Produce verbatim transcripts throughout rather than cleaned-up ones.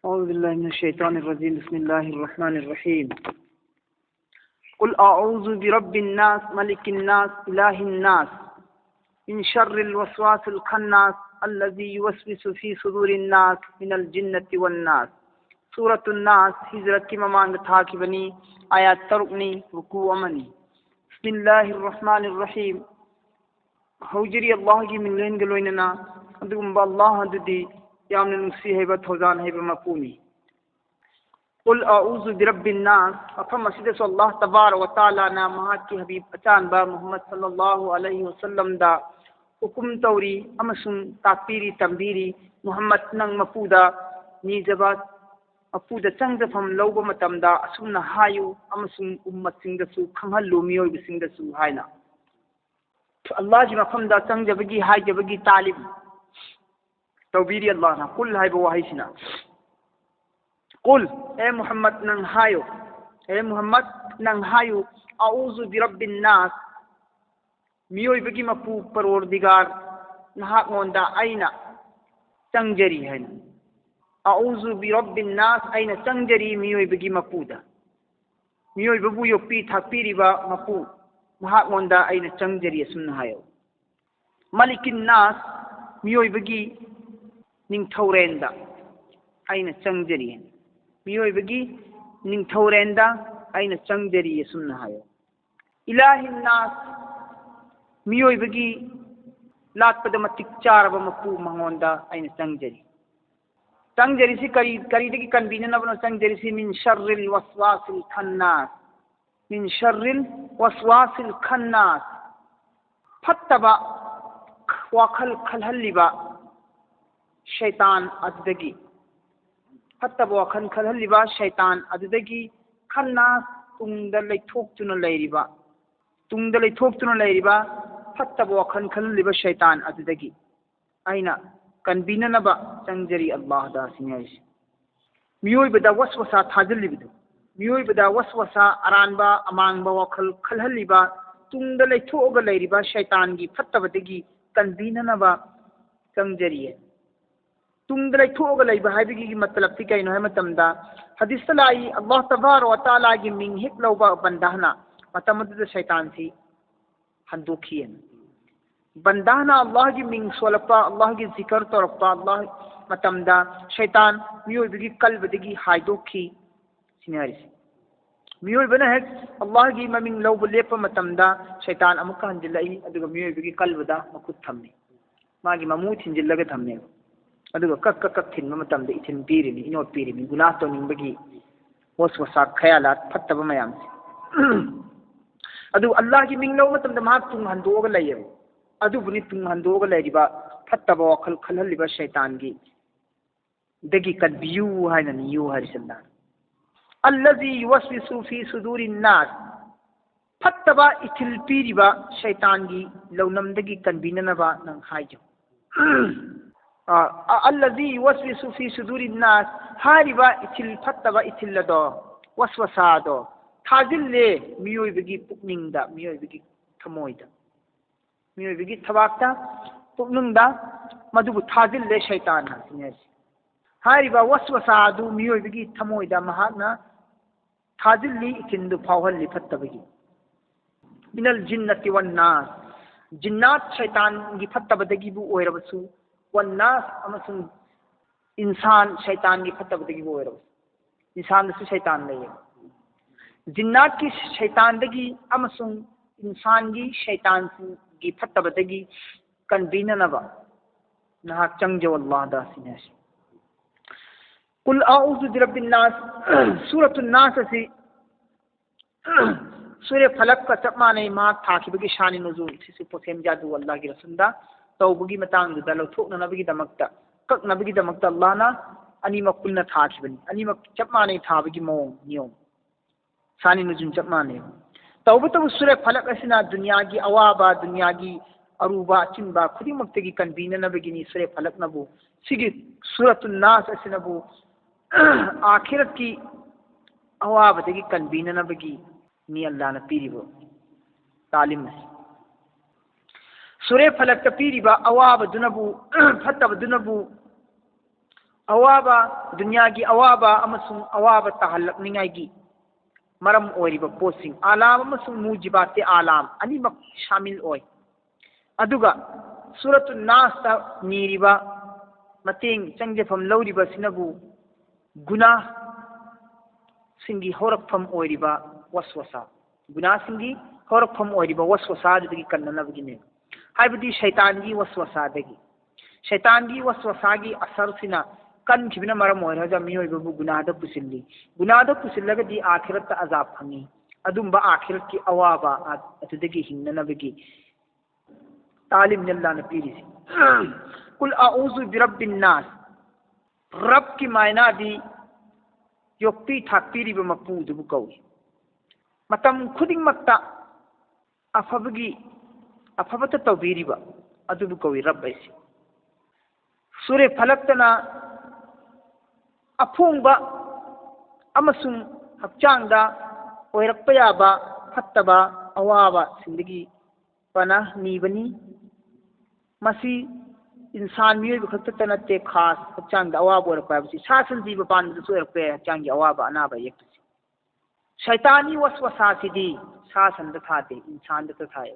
أعوذ بالله من الشيطان الرجيم. بسم الله الرحمن الرحيم. قل أعوذ برب الناس، ملك الناس، إله الناس، من شر الوسواس الخناس، الذي يوسوس في صدور الناس، من الجنة والناس. ꯁꯨꯔꯥꯇꯨꯟ ꯅꯥꯁ, ꯍꯤꯖ꯭ꯔꯠꯀꯤ ꯃꯃꯥꯡꯗ ꯊꯥꯈꯤꯕꯅꯤ, ꯑꯥꯌꯥꯠ ꯇꯔꯨꯛꯅꯤ, ꯔꯨꯀꯨ ꯑꯃꯅꯤ. ꯕꯤꯁꯃꯤꯜꯂꯥꯍꯤꯔ ꯔꯍꯃꯥꯅꯤꯔ ꯔꯍꯤꯝ. ꯍꯧꯖꯔꯤ ꯑꯜꯂꯥꯍꯒꯤ ꯃꯤꯡꯂꯦꯟꯒ ꯂꯣꯏꯅꯅ, ꯑꯗꯨꯒꯨꯝꯕ ꯑꯜꯂꯥꯍ ꯑꯗꯨꯗꯤ ꯌꯥꯝꯅ ꯅꯨꯡꯁꯤ ꯍꯩꯕ, ꯊꯧꯖꯥꯜ ꯍꯩꯕ ꯃꯄꯨꯅꯤ. ꯀꯨꯜ ꯑꯎꯖꯨ ꯕꯤꯔꯕꯤꯟ ꯅꯥꯁ, ꯃꯐꯝ ꯑꯁꯤꯗꯁꯨ ꯑꯜꯂꯥꯍ ꯇꯕꯥꯔ ꯋꯥ ꯇꯥꯂꯥꯅ ꯃꯍꯥꯛꯀꯤ ꯍꯕꯤꯕ ꯑꯆꯥꯟꯕ ꯃꯨꯍꯝꯃꯗ ꯁꯜꯂꯜꯂꯥꯍꯨ ꯑꯂꯩꯍꯤ ꯋꯁꯜꯂꯝꯗ ꯍꯨꯀꯨꯝ ꯇꯧꯔꯤ ꯑꯃꯁꯨꯡ ꯇꯥꯛꯄꯤꯔꯤ, ꯇꯝꯕꯤꯔꯤ, ꯃꯨꯍꯝꯃꯗ, ꯅꯪ ꯃꯄꯨꯗ ꯅꯤꯖꯕ, ꯃꯄꯨꯗ ꯆꯪꯖꯐꯝ ꯂꯧꯕ ꯃꯇꯝꯗ ꯑꯁꯨꯝꯅ ꯍꯥꯏꯌꯨ ꯑꯃꯁꯨꯡ ꯎꯝꯃꯠꯁꯤꯡꯗꯁꯨ ꯈꯪꯍꯜꯂꯨ, ꯃꯤꯑꯣꯏꯕꯁꯤꯡꯗꯁꯨ ꯍꯥꯏꯅ. ꯑꯜꯂꯥꯍꯒꯤ ꯃꯐꯝꯗ ꯆꯪꯖꯕꯒꯤ, ꯍꯥꯏꯖꯕꯒꯤ ꯇꯥꯂꯤꯝ ꯇꯧꯕꯤꯔꯤ ꯑꯜꯂꯥꯍꯅ, ꯀꯨꯜ ꯍꯥꯏꯕ ꯋꯥꯍꯩꯁꯤꯅ. ꯀꯨꯜ, ꯑꯦ ꯃꯨꯍꯝꯃꯗ, ꯅꯪ ꯍꯥꯏꯌꯨ, ꯑꯦ ꯃꯨꯍꯝꯃꯗ, ꯅꯪ ꯍꯥꯏꯌꯨ, ꯑꯎꯖꯨ ꯕꯤꯔꯕꯤꯟ ꯅꯥꯁ, ꯃꯤꯑꯣꯏꯕꯒꯤ ꯃꯄꯨ ꯄꯔꯣꯔꯗꯤꯒꯥꯔ, ꯅꯍꯥꯛꯉꯣꯟꯗ ꯑꯩꯅ ꯆꯪꯖꯔꯤ ꯍꯥꯏꯅ. ꯑꯎꯖꯨ ꯕꯤꯔꯕꯤꯟ ꯅꯥꯁ, ꯑꯩꯅ ꯆꯪꯖꯔꯤ ꯃꯤꯑꯣꯏꯕꯒꯤ ꯃꯄꯨꯗ, ꯃꯤꯑꯣꯏꯕꯕꯨ ꯌꯣꯛꯄꯤ ꯊꯥꯛꯄꯤꯔꯤꯕ ꯃꯄꯨ, ꯃꯍꯥꯛꯉꯣꯟꯗ ꯑꯩꯅ ꯆꯪꯖꯔꯤ, ꯑꯁꯨꯝꯅ ꯍꯥꯏꯌꯨ. ꯃꯂꯤꯀꯤꯟ ꯅꯥꯁ, ꯃꯤꯑꯣꯏꯕꯒꯤ ꯅꯤꯡꯊꯧꯔꯦꯟꯗ ꯑꯩꯅ ꯆꯪꯖꯔꯤ, ꯃꯤꯑꯣꯏꯕꯒꯤ ꯅꯤꯡꯊꯧꯔꯦꯟꯗ ꯑꯩꯅ ꯆꯪꯖꯔꯤ, ꯑꯁꯨꯝꯅ ꯍꯥꯏꯌꯨ. ꯏꯂꯥꯍꯤꯟ ꯅꯥꯁ, ꯃꯤꯑꯣꯏꯕꯒꯤ ꯂꯥꯠꯄꯗ ꯃꯇꯤꯛ ꯆꯥꯔꯕ ꯃꯄꯨ, ꯃꯉꯣꯟꯗ ꯑꯩꯅ ꯆꯪꯖꯔꯤ. ꯆꯪꯖꯔꯤꯁꯤ ꯀꯔꯤ, ꯀꯔꯤꯗꯒꯤ ꯀꯟꯕꯤꯅꯅꯕꯅꯣ ꯆꯪꯖꯔꯤꯁꯤ? ꯃꯤꯟ ꯁꯔꯔꯤꯜ ꯋꯥꯁꯋꯥꯁꯤꯜ ꯈꯟꯅꯥꯁ, ꯃꯤꯟ ꯁꯔꯔꯤꯜ ꯋꯥꯁꯋꯥꯁꯤꯜ ꯈꯟꯅꯥꯁ, ꯐꯠꯇꯕ ꯋꯥꯈꯜ ꯈꯜꯍꯜꯂꯤꯕ ꯁꯩꯇꯥꯟ ꯑꯗꯨꯗꯒꯤ, ꯐꯠꯇꯕ ꯋꯥꯈꯜ ꯈꯜꯍꯜꯂꯤꯕ ꯁꯩꯇꯥꯟ ꯑꯗꯨꯗꯒꯤ, ꯈꯟꯅꯥꯁ, ꯇꯨꯡꯗ ꯂꯩꯊꯣꯛꯇꯨꯅ ꯂꯩꯔꯤꯕ, ꯇꯨꯡꯗ ꯂꯩꯊꯣꯛꯇꯨꯅ ꯂꯩꯔꯤꯕ ꯐꯠꯇꯕ ꯋꯥꯈꯜ ꯈꯜꯍꯜꯂꯤꯕ ꯁꯩꯇꯥꯟ ꯑꯗꯨꯗꯒꯤ ꯑꯩꯅ ꯀꯟꯕꯤꯅꯅꯕ ꯆꯪꯖꯔꯤ ꯑꯜꯂꯥꯍꯗ, ꯁꯤꯅꯤ ꯍꯥꯏꯁꯦ. ꯃꯤꯑꯣꯏꯕꯗ ꯋꯁꯋꯁꯥ ꯊꯥꯖꯤꯜꯂꯤꯕꯗꯨ, ꯃꯤꯑꯣꯏꯕꯗ ꯋꯁꯋꯁꯥ, ꯑꯔꯥꯟꯕ ꯑꯃꯥꯡꯕ ꯋꯥꯈꯜ ꯈꯜꯍꯜꯂꯤꯕ, ꯇꯨꯡꯗ ꯂꯩꯊꯣꯛꯑꯒ ꯂꯩꯔꯤꯕ ꯁꯩꯇꯥꯟꯒꯤ ꯐꯠꯇꯕꯗꯒꯤ ꯀꯟꯕꯤꯅꯅꯕ ꯆꯪꯖꯔꯤꯌꯦ. ꯇꯨꯡꯗ ꯂꯩꯊꯣꯛꯑꯒ ꯂꯩꯕ ꯍꯥꯏꯕꯒꯤ ꯃꯇꯂꯕꯇꯤ ꯀꯩꯅꯣ ꯍꯥꯏꯕ ꯃꯇꯝꯗ, ꯍꯗꯤꯁꯇ ꯂꯥꯛꯏ, ꯑꯜꯂꯥꯍ ꯇꯕꯥꯔꯛ ꯋ ꯇꯥꯂꯥꯒꯤ ꯃꯤꯡ ꯍꯦꯛ ꯂꯧꯕ ꯕꯟꯗꯥꯅ ꯃꯇꯝ ꯑꯗꯨꯗ ꯁꯩꯇꯥꯟꯁꯤ ꯍꯟꯗꯣꯛꯈꯤꯑꯅ꯫ ꯕꯟꯗꯥꯅ ꯑꯜꯂꯥꯍꯒꯤ ꯃꯤꯡ ꯁꯣꯜꯂꯛꯄ, ꯑꯜꯂꯥꯍꯒꯤ ꯖꯤꯀꯔ ꯇꯧꯔꯛꯄ, ꯑꯜꯂꯥꯍ ꯃꯇꯝꯗ ꯁꯩꯇꯥꯟ ꯃꯤꯑꯣꯏꯕꯒꯤ ꯀꯜꯕꯗꯒꯤ ꯍꯥꯏꯗꯣꯛꯈꯤ ꯁꯤꯅꯤ ꯍꯥꯏꯔꯤꯁꯦ꯫ ꯃꯤꯑꯣꯏꯕꯅ ꯍꯦꯛ ꯑꯜꯂꯥꯍꯒꯤ ꯃꯃꯤꯡ ꯂꯧꯕ ꯂꯦꯞꯄ ꯃꯇꯝꯗ ꯁꯩꯇꯥꯟ ꯑꯃꯨꯛꯀ ꯍꯟꯖꯤꯜꯂꯛꯏ, ꯑꯗꯨꯒ ꯃꯤꯑꯣꯏꯕꯒꯤ ꯀꯜꯕꯗ ꯃꯈꯨꯠ ꯊꯝꯃꯤ, ꯃꯥꯒꯤ ꯃꯃꯨ ꯊꯤꯟꯖꯤꯜꯂꯒ ꯊꯝꯃꯦꯕ꯫ ꯑꯗꯨꯒ ꯀꯛ ꯀꯛ ꯀꯛ ꯊꯤꯟꯕ ꯃꯇꯝꯗ ꯏꯊꯤꯟ ꯄꯤꯔꯤꯅꯤ, ꯏꯅꯣꯠ ꯄꯤꯔꯤꯅꯤ, ꯒꯨꯅꯥꯍ ꯇꯧꯅꯤꯡꯕꯒꯤ ꯋꯁꯋꯁꯥ ꯈꯌꯥꯂꯥꯠ ꯐꯠꯇꯕ ꯃꯌꯥꯝꯁꯦ꯫ ꯑꯗꯨ ꯑꯜꯂꯥꯍꯒꯤ ꯃꯤꯡ ꯂꯧꯕ ꯃꯇꯝꯗ ꯃꯍꯥꯛ ꯇꯨꯡ ꯍꯟꯗꯣꯛꯑꯒ ꯂꯩꯌꯦꯕ꯫ ꯑꯗꯨꯕꯨꯅꯤ ꯇꯨꯡ ꯍꯟꯗꯣꯛꯑꯒ ꯂꯩꯔꯤꯕ ꯐꯠꯇꯕ ꯋꯥꯈꯜ ꯈꯜꯍꯜꯂꯤꯕ ꯁꯩꯇꯥꯟꯒꯤ ꯗꯒꯤ ꯀꯟꯕꯤꯌꯨ ꯍꯥꯏꯅ ꯅꯤꯌꯨ ꯍꯥꯏꯔꯤꯁꯤ ꯑꯜꯂꯥꯍꯅ꯫ "ꯑꯜꯂꯖꯤ ꯌꯨꯋꯁꯋꯤꯁꯨ ꯐꯤ ꯁꯨꯗꯨꯔꯤꯟ ꯅꯥꯁ", ꯐꯠꯇꯕ ꯏꯊꯤꯜ ꯄꯤꯔꯤꯕ ꯁꯩꯇꯥꯟꯒꯤ ꯂꯧꯅꯝꯗꯒꯤ ꯀꯟꯕꯤꯅꯅꯕ ꯅꯪ ꯍꯥꯏꯌꯨ꯫ ꯑ, ꯑ, "ꯑꯜꯂꯖꯤ ꯌꯨꯋꯁꯋꯤꯁꯨ ꯐꯤ ꯁꯨꯗꯨꯔꯤꯟ ꯅꯥꯁ", ꯍꯥꯏꯔꯤꯕ ꯏꯊꯤꯜ ꯐꯠꯇꯕ ꯏꯊꯤꯜ ꯑꯗꯣ, ꯋꯁꯋꯁꯥ ꯑꯗꯣ ꯊꯥꯖꯤꯜꯂꯦ ꯃꯤꯑꯣꯏꯕꯒꯤ ꯄꯨꯛꯅꯤꯡꯗ, ꯃꯤꯑꯣꯏꯕꯒꯤ ꯊꯃꯣꯏꯗ꯫ ꯃꯤꯑꯣꯏꯕꯒꯤ ꯊꯕꯥꯛꯇ, ꯄꯨꯛꯅꯨꯡꯗ ꯃꯗꯨꯕꯨ ꯊꯥꯖꯤꯜꯂꯦ ꯁꯩꯇꯥꯟꯅ꯫ ꯍꯥꯏꯔꯤꯕ ꯋꯁꯋꯁꯥ ꯑꯗꯨ ꯃꯤꯑꯣꯏꯕꯒꯤ ꯊꯃꯣꯏꯗ ꯃꯍꯥꯛꯅ ꯊꯥꯖꯤꯜꯂꯤ, ꯏꯊꯤꯟꯗꯨ ꯐꯥꯎꯍꯜꯂꯤ ꯐꯠꯇꯕꯒꯤ꯫ "ꯃꯤꯅꯜ ꯖꯤꯟꯅꯇꯤ ꯋꯟ ꯅꯥꯁ", ꯖꯤꯟꯅꯥꯠ ꯁꯩꯇꯥꯟꯒꯤ ꯐꯠꯇꯕꯗꯒꯤꯕꯨ ꯑꯣꯏꯔꯕꯁꯨ, ꯋꯟ ꯅꯥꯁ ꯑꯃꯁꯨꯡ ꯏꯟꯁꯥꯟ ꯁꯩꯇꯥꯟꯒꯤ ꯐꯠꯇꯕꯗꯒꯤꯕꯨ ꯑꯣꯏꯔꯕꯁꯨ꯫ ꯏꯟꯁꯥꯟꯗꯁꯨ ꯁꯩꯇꯥꯟ ꯂꯩꯌꯦ꯫ ꯖꯤꯟꯅꯥꯠꯀꯤ ꯁꯩꯇꯥꯟꯗꯒꯤ ꯑꯃꯁꯨꯡ ꯏꯟꯁꯥꯟꯒꯤ ꯁꯩꯇꯥꯟꯁꯤꯡꯒꯤ ꯐꯠꯇꯕꯗꯒꯤ ꯀꯟꯕꯤꯅꯅꯕ ꯅꯍꯥꯛ ꯆꯪꯖꯧ ꯑꯜꯂꯥꯍꯗ ꯁꯤꯅꯤ ꯍꯥꯏꯁꯦ꯫ "ꯀꯨꯜ ꯑꯎꯖꯨ ꯕꯤꯔꯕꯤꯟ ꯅꯥꯁ", ꯁꯨꯔꯇꯨꯟ ꯅꯥꯁ ꯑꯁꯤ ꯁꯨꯔꯦ ꯐꯂꯛꯀ ꯆꯞ ꯃꯥꯟꯅꯩ꯫ ꯃꯍꯥꯛ ꯊꯥꯈꯤꯕꯒꯤ ꯁꯥꯅꯤ ꯅꯨꯖꯨꯜ ꯁꯤꯁꯨ ꯄꯣꯊꯦꯝ ꯖꯥꯗꯨ ꯑꯜꯂꯥꯍꯒꯤ ꯔꯁꯨꯜꯗ ꯇꯧꯕꯒꯤ ꯃꯇꯥꯡꯗꯨꯗ ꯂꯧꯊꯣꯛꯅꯅꯕꯒꯤꯗꯃꯛꯇ, ꯀꯛꯅꯕꯒꯤꯗꯃꯛꯇ ꯑꯜꯂꯥꯍꯅ ꯑꯅꯤꯃꯛ ꯄꯨꯟꯅ ꯊꯥꯈꯤꯕꯅꯤ꯫ ꯑꯅꯤꯃꯛ ꯆꯞ ꯃꯥꯟꯅꯩ ꯊꯥꯕꯒꯤ ꯃꯑꯣꯡ, ꯅꯤꯌꯣꯝ꯫ ꯁꯥꯅꯤ ꯅꯨꯖꯨꯜ ꯆꯞ ꯃꯥꯟꯅꯩ꯫ ꯇꯧꯕꯇꯕꯨ ꯁꯨꯔꯦ ꯐꯂꯛ ꯑꯁꯤꯅ ꯗꯨꯅꯤꯌꯥꯒꯤ ꯑꯋꯥꯕ, ꯗꯨꯅꯤꯌꯥꯒꯤ ꯑꯔꯨꯕ ꯑꯆꯤꯟꯕ ꯈꯨꯗꯤꯡꯃꯛꯇꯒꯤ ꯀꯟꯕꯤꯅꯅꯕꯒꯤꯅꯤ ꯁꯨꯔꯦ ꯐꯂꯛꯅꯕꯨ, ꯁꯤꯒꯤ ꯁꯨꯔꯇꯨꯟ ꯅꯥꯁ ꯑꯁꯤꯅꯕꯨ ꯑꯥꯈꯤꯔꯠꯀꯤ ꯑꯋꯥꯕꯗꯒꯤ ꯀꯟꯕꯤꯅꯅꯕꯒꯤ ꯃꯤ ꯑꯜꯂꯥꯍꯅ ꯄꯤꯔꯤꯕ ꯇꯥꯂꯤꯝ ꯑꯁꯤ꯫ ꯁꯨꯔꯦ ꯐꯂꯛꯇ ꯄꯤꯔꯤꯕ ꯑꯋꯥꯕꯗꯨꯅꯕꯨ, ꯐꯠꯇꯕꯗꯨꯅꯕꯨ ꯑꯋꯥꯕ, ꯗꯨꯅꯤꯌꯥꯒꯤ ꯑꯋꯥꯕ ꯑꯃꯁꯨꯡ ꯑꯋꯥꯕ ꯇꯥꯍꯜꯂꯛꯅꯤꯡꯉꯥꯏꯒꯤ ꯃꯔꯝ ꯑꯣꯏꯔꯤꯕ ꯄꯣꯠꯁꯤꯡ, ꯑꯥꯂꯥꯝ ꯑꯃꯁꯨꯡ ꯃꯨꯖꯤꯕꯥꯇꯦ ꯑꯥꯂꯥꯝ ꯑꯅꯤꯃꯛ ꯁꯥꯃꯤꯜ ꯑꯣꯏ꯫ ꯑꯗꯨꯒ ꯁꯨꯔꯠꯇꯨ ꯅꯥꯁꯇ ꯅꯤꯔꯤꯕ ꯃꯇꯦꯡ ꯆꯪꯖꯐꯝ ꯂꯧꯔꯤꯕꯁꯤꯅꯕꯨ ꯒꯨꯅꯥꯁꯤꯡꯒꯤ ꯍꯧꯔꯛꯐꯝ ꯑꯣꯏꯔꯤꯕ ꯋꯁꯋꯁꯥ, ꯒꯨꯅꯥꯁꯤꯡꯒꯤ ꯍꯧꯔꯛꯐꯝ ꯑꯣꯏꯔꯤꯕ ꯋꯁꯋꯁꯥꯗꯨꯗꯒꯤ ꯀꯟꯅꯅꯕꯒꯤꯅꯦꯕ꯫ ꯍꯥꯏꯕꯗꯤ ꯁꯩꯇꯥꯟꯒꯤ ꯋꯁꯋꯁꯥꯗꯒꯤ꯫ ꯁꯩꯇꯥꯟꯒꯤ ꯋꯁꯋꯁꯥꯒꯤ ꯑꯁꯔꯁꯤꯅ ꯀꯟꯈꯤꯕꯅ ꯃꯔꯝ ꯑꯣꯏꯔꯒ ꯃꯤꯑꯣꯏꯕꯕꯨ ꯒꯨꯅꯥꯗ ꯄꯨꯁꯤꯜꯂꯤ꯫ ꯒꯨꯅꯥꯗ ꯄꯨꯁꯤꯜꯂꯒꯗꯤ ꯑꯥꯈꯤꯔꯠꯇ ꯑꯖꯥꯕ ꯐꯪꯉꯤ꯫ ꯑꯗꯨꯝꯕ ꯑꯥꯈꯤꯔꯠꯀꯤ ꯑꯋꯥꯕ ꯑ-, ꯑꯗꯨꯗꯒꯤ ꯍꯤꯡꯅꯅꯕꯒꯤ ꯇꯥꯂꯤꯝꯅꯤ ꯑꯜꯂꯥꯅ ꯄꯤꯔꯤꯁꯤ꯫ ꯀꯨꯜ ꯑꯎꯖꯨ ꯕꯤꯔꯕꯤꯟ ꯅꯥꯁ꯫ ꯔꯕꯀꯤ ꯃꯥꯏꯅꯥꯗꯤ ꯌꯣꯛꯄꯤ ꯊꯥꯛꯄꯤꯔꯤꯕ ꯃꯄꯨꯗꯨꯕꯨ ꯀꯧꯏ꯫ ꯃꯇꯝ ꯈꯨꯗꯤꯡꯃꯛꯇ ꯑꯐꯕꯒꯤ, ꯑꯐꯕꯇ ꯇꯧꯕꯤꯔꯤꯕ ꯑꯗꯨꯕꯨ ꯀꯧꯏ ꯔꯕ ꯍꯥꯏꯁꯤ꯫ ꯁꯨꯔꯦ ꯐꯂꯛꯇꯅ ꯑꯐꯣꯡꯕ ꯑꯃꯁꯨꯡ ꯍꯛꯆꯥꯡꯗ ꯑꯣꯏꯔꯛꯄ ꯌꯥꯕ ꯐꯠꯇꯕ ꯑꯋꯥꯕꯁꯤꯡꯗꯒꯤ ꯄꯅꯥꯍ ꯅꯤꯕꯅꯤ꯫ ꯃꯁꯤ ꯏꯟꯁꯥꯟ ꯃꯤꯑꯣꯏꯕ ꯈꯛꯇꯗ ꯅꯠꯇꯦ, ꯈꯥꯁ ꯍꯛꯆꯥꯡꯗ ꯑꯋꯥꯕ ꯑꯣꯏꯔꯛꯄ ꯍꯥꯏꯕꯁꯤ ꯁꯥ ꯁꯟ ꯖꯤꯕ ꯄꯥꯟꯕꯗꯁꯨ ꯑꯣꯏꯔꯛꯄ ꯌꯥꯏ, ꯍꯛꯆꯥꯡꯒꯤ ꯑꯋꯥꯕ ꯑꯅꯥꯕ ꯑꯌꯦꯛꯄꯁꯤ꯫ ꯁꯩꯇꯥꯟꯒꯤ ꯋꯁꯋꯁꯥꯁꯤꯗꯤ ꯁꯥ ꯁꯟꯗ ꯊꯥꯗꯦ, ꯏꯟꯁꯥꯟꯗꯇ ꯊꯥꯏ꯫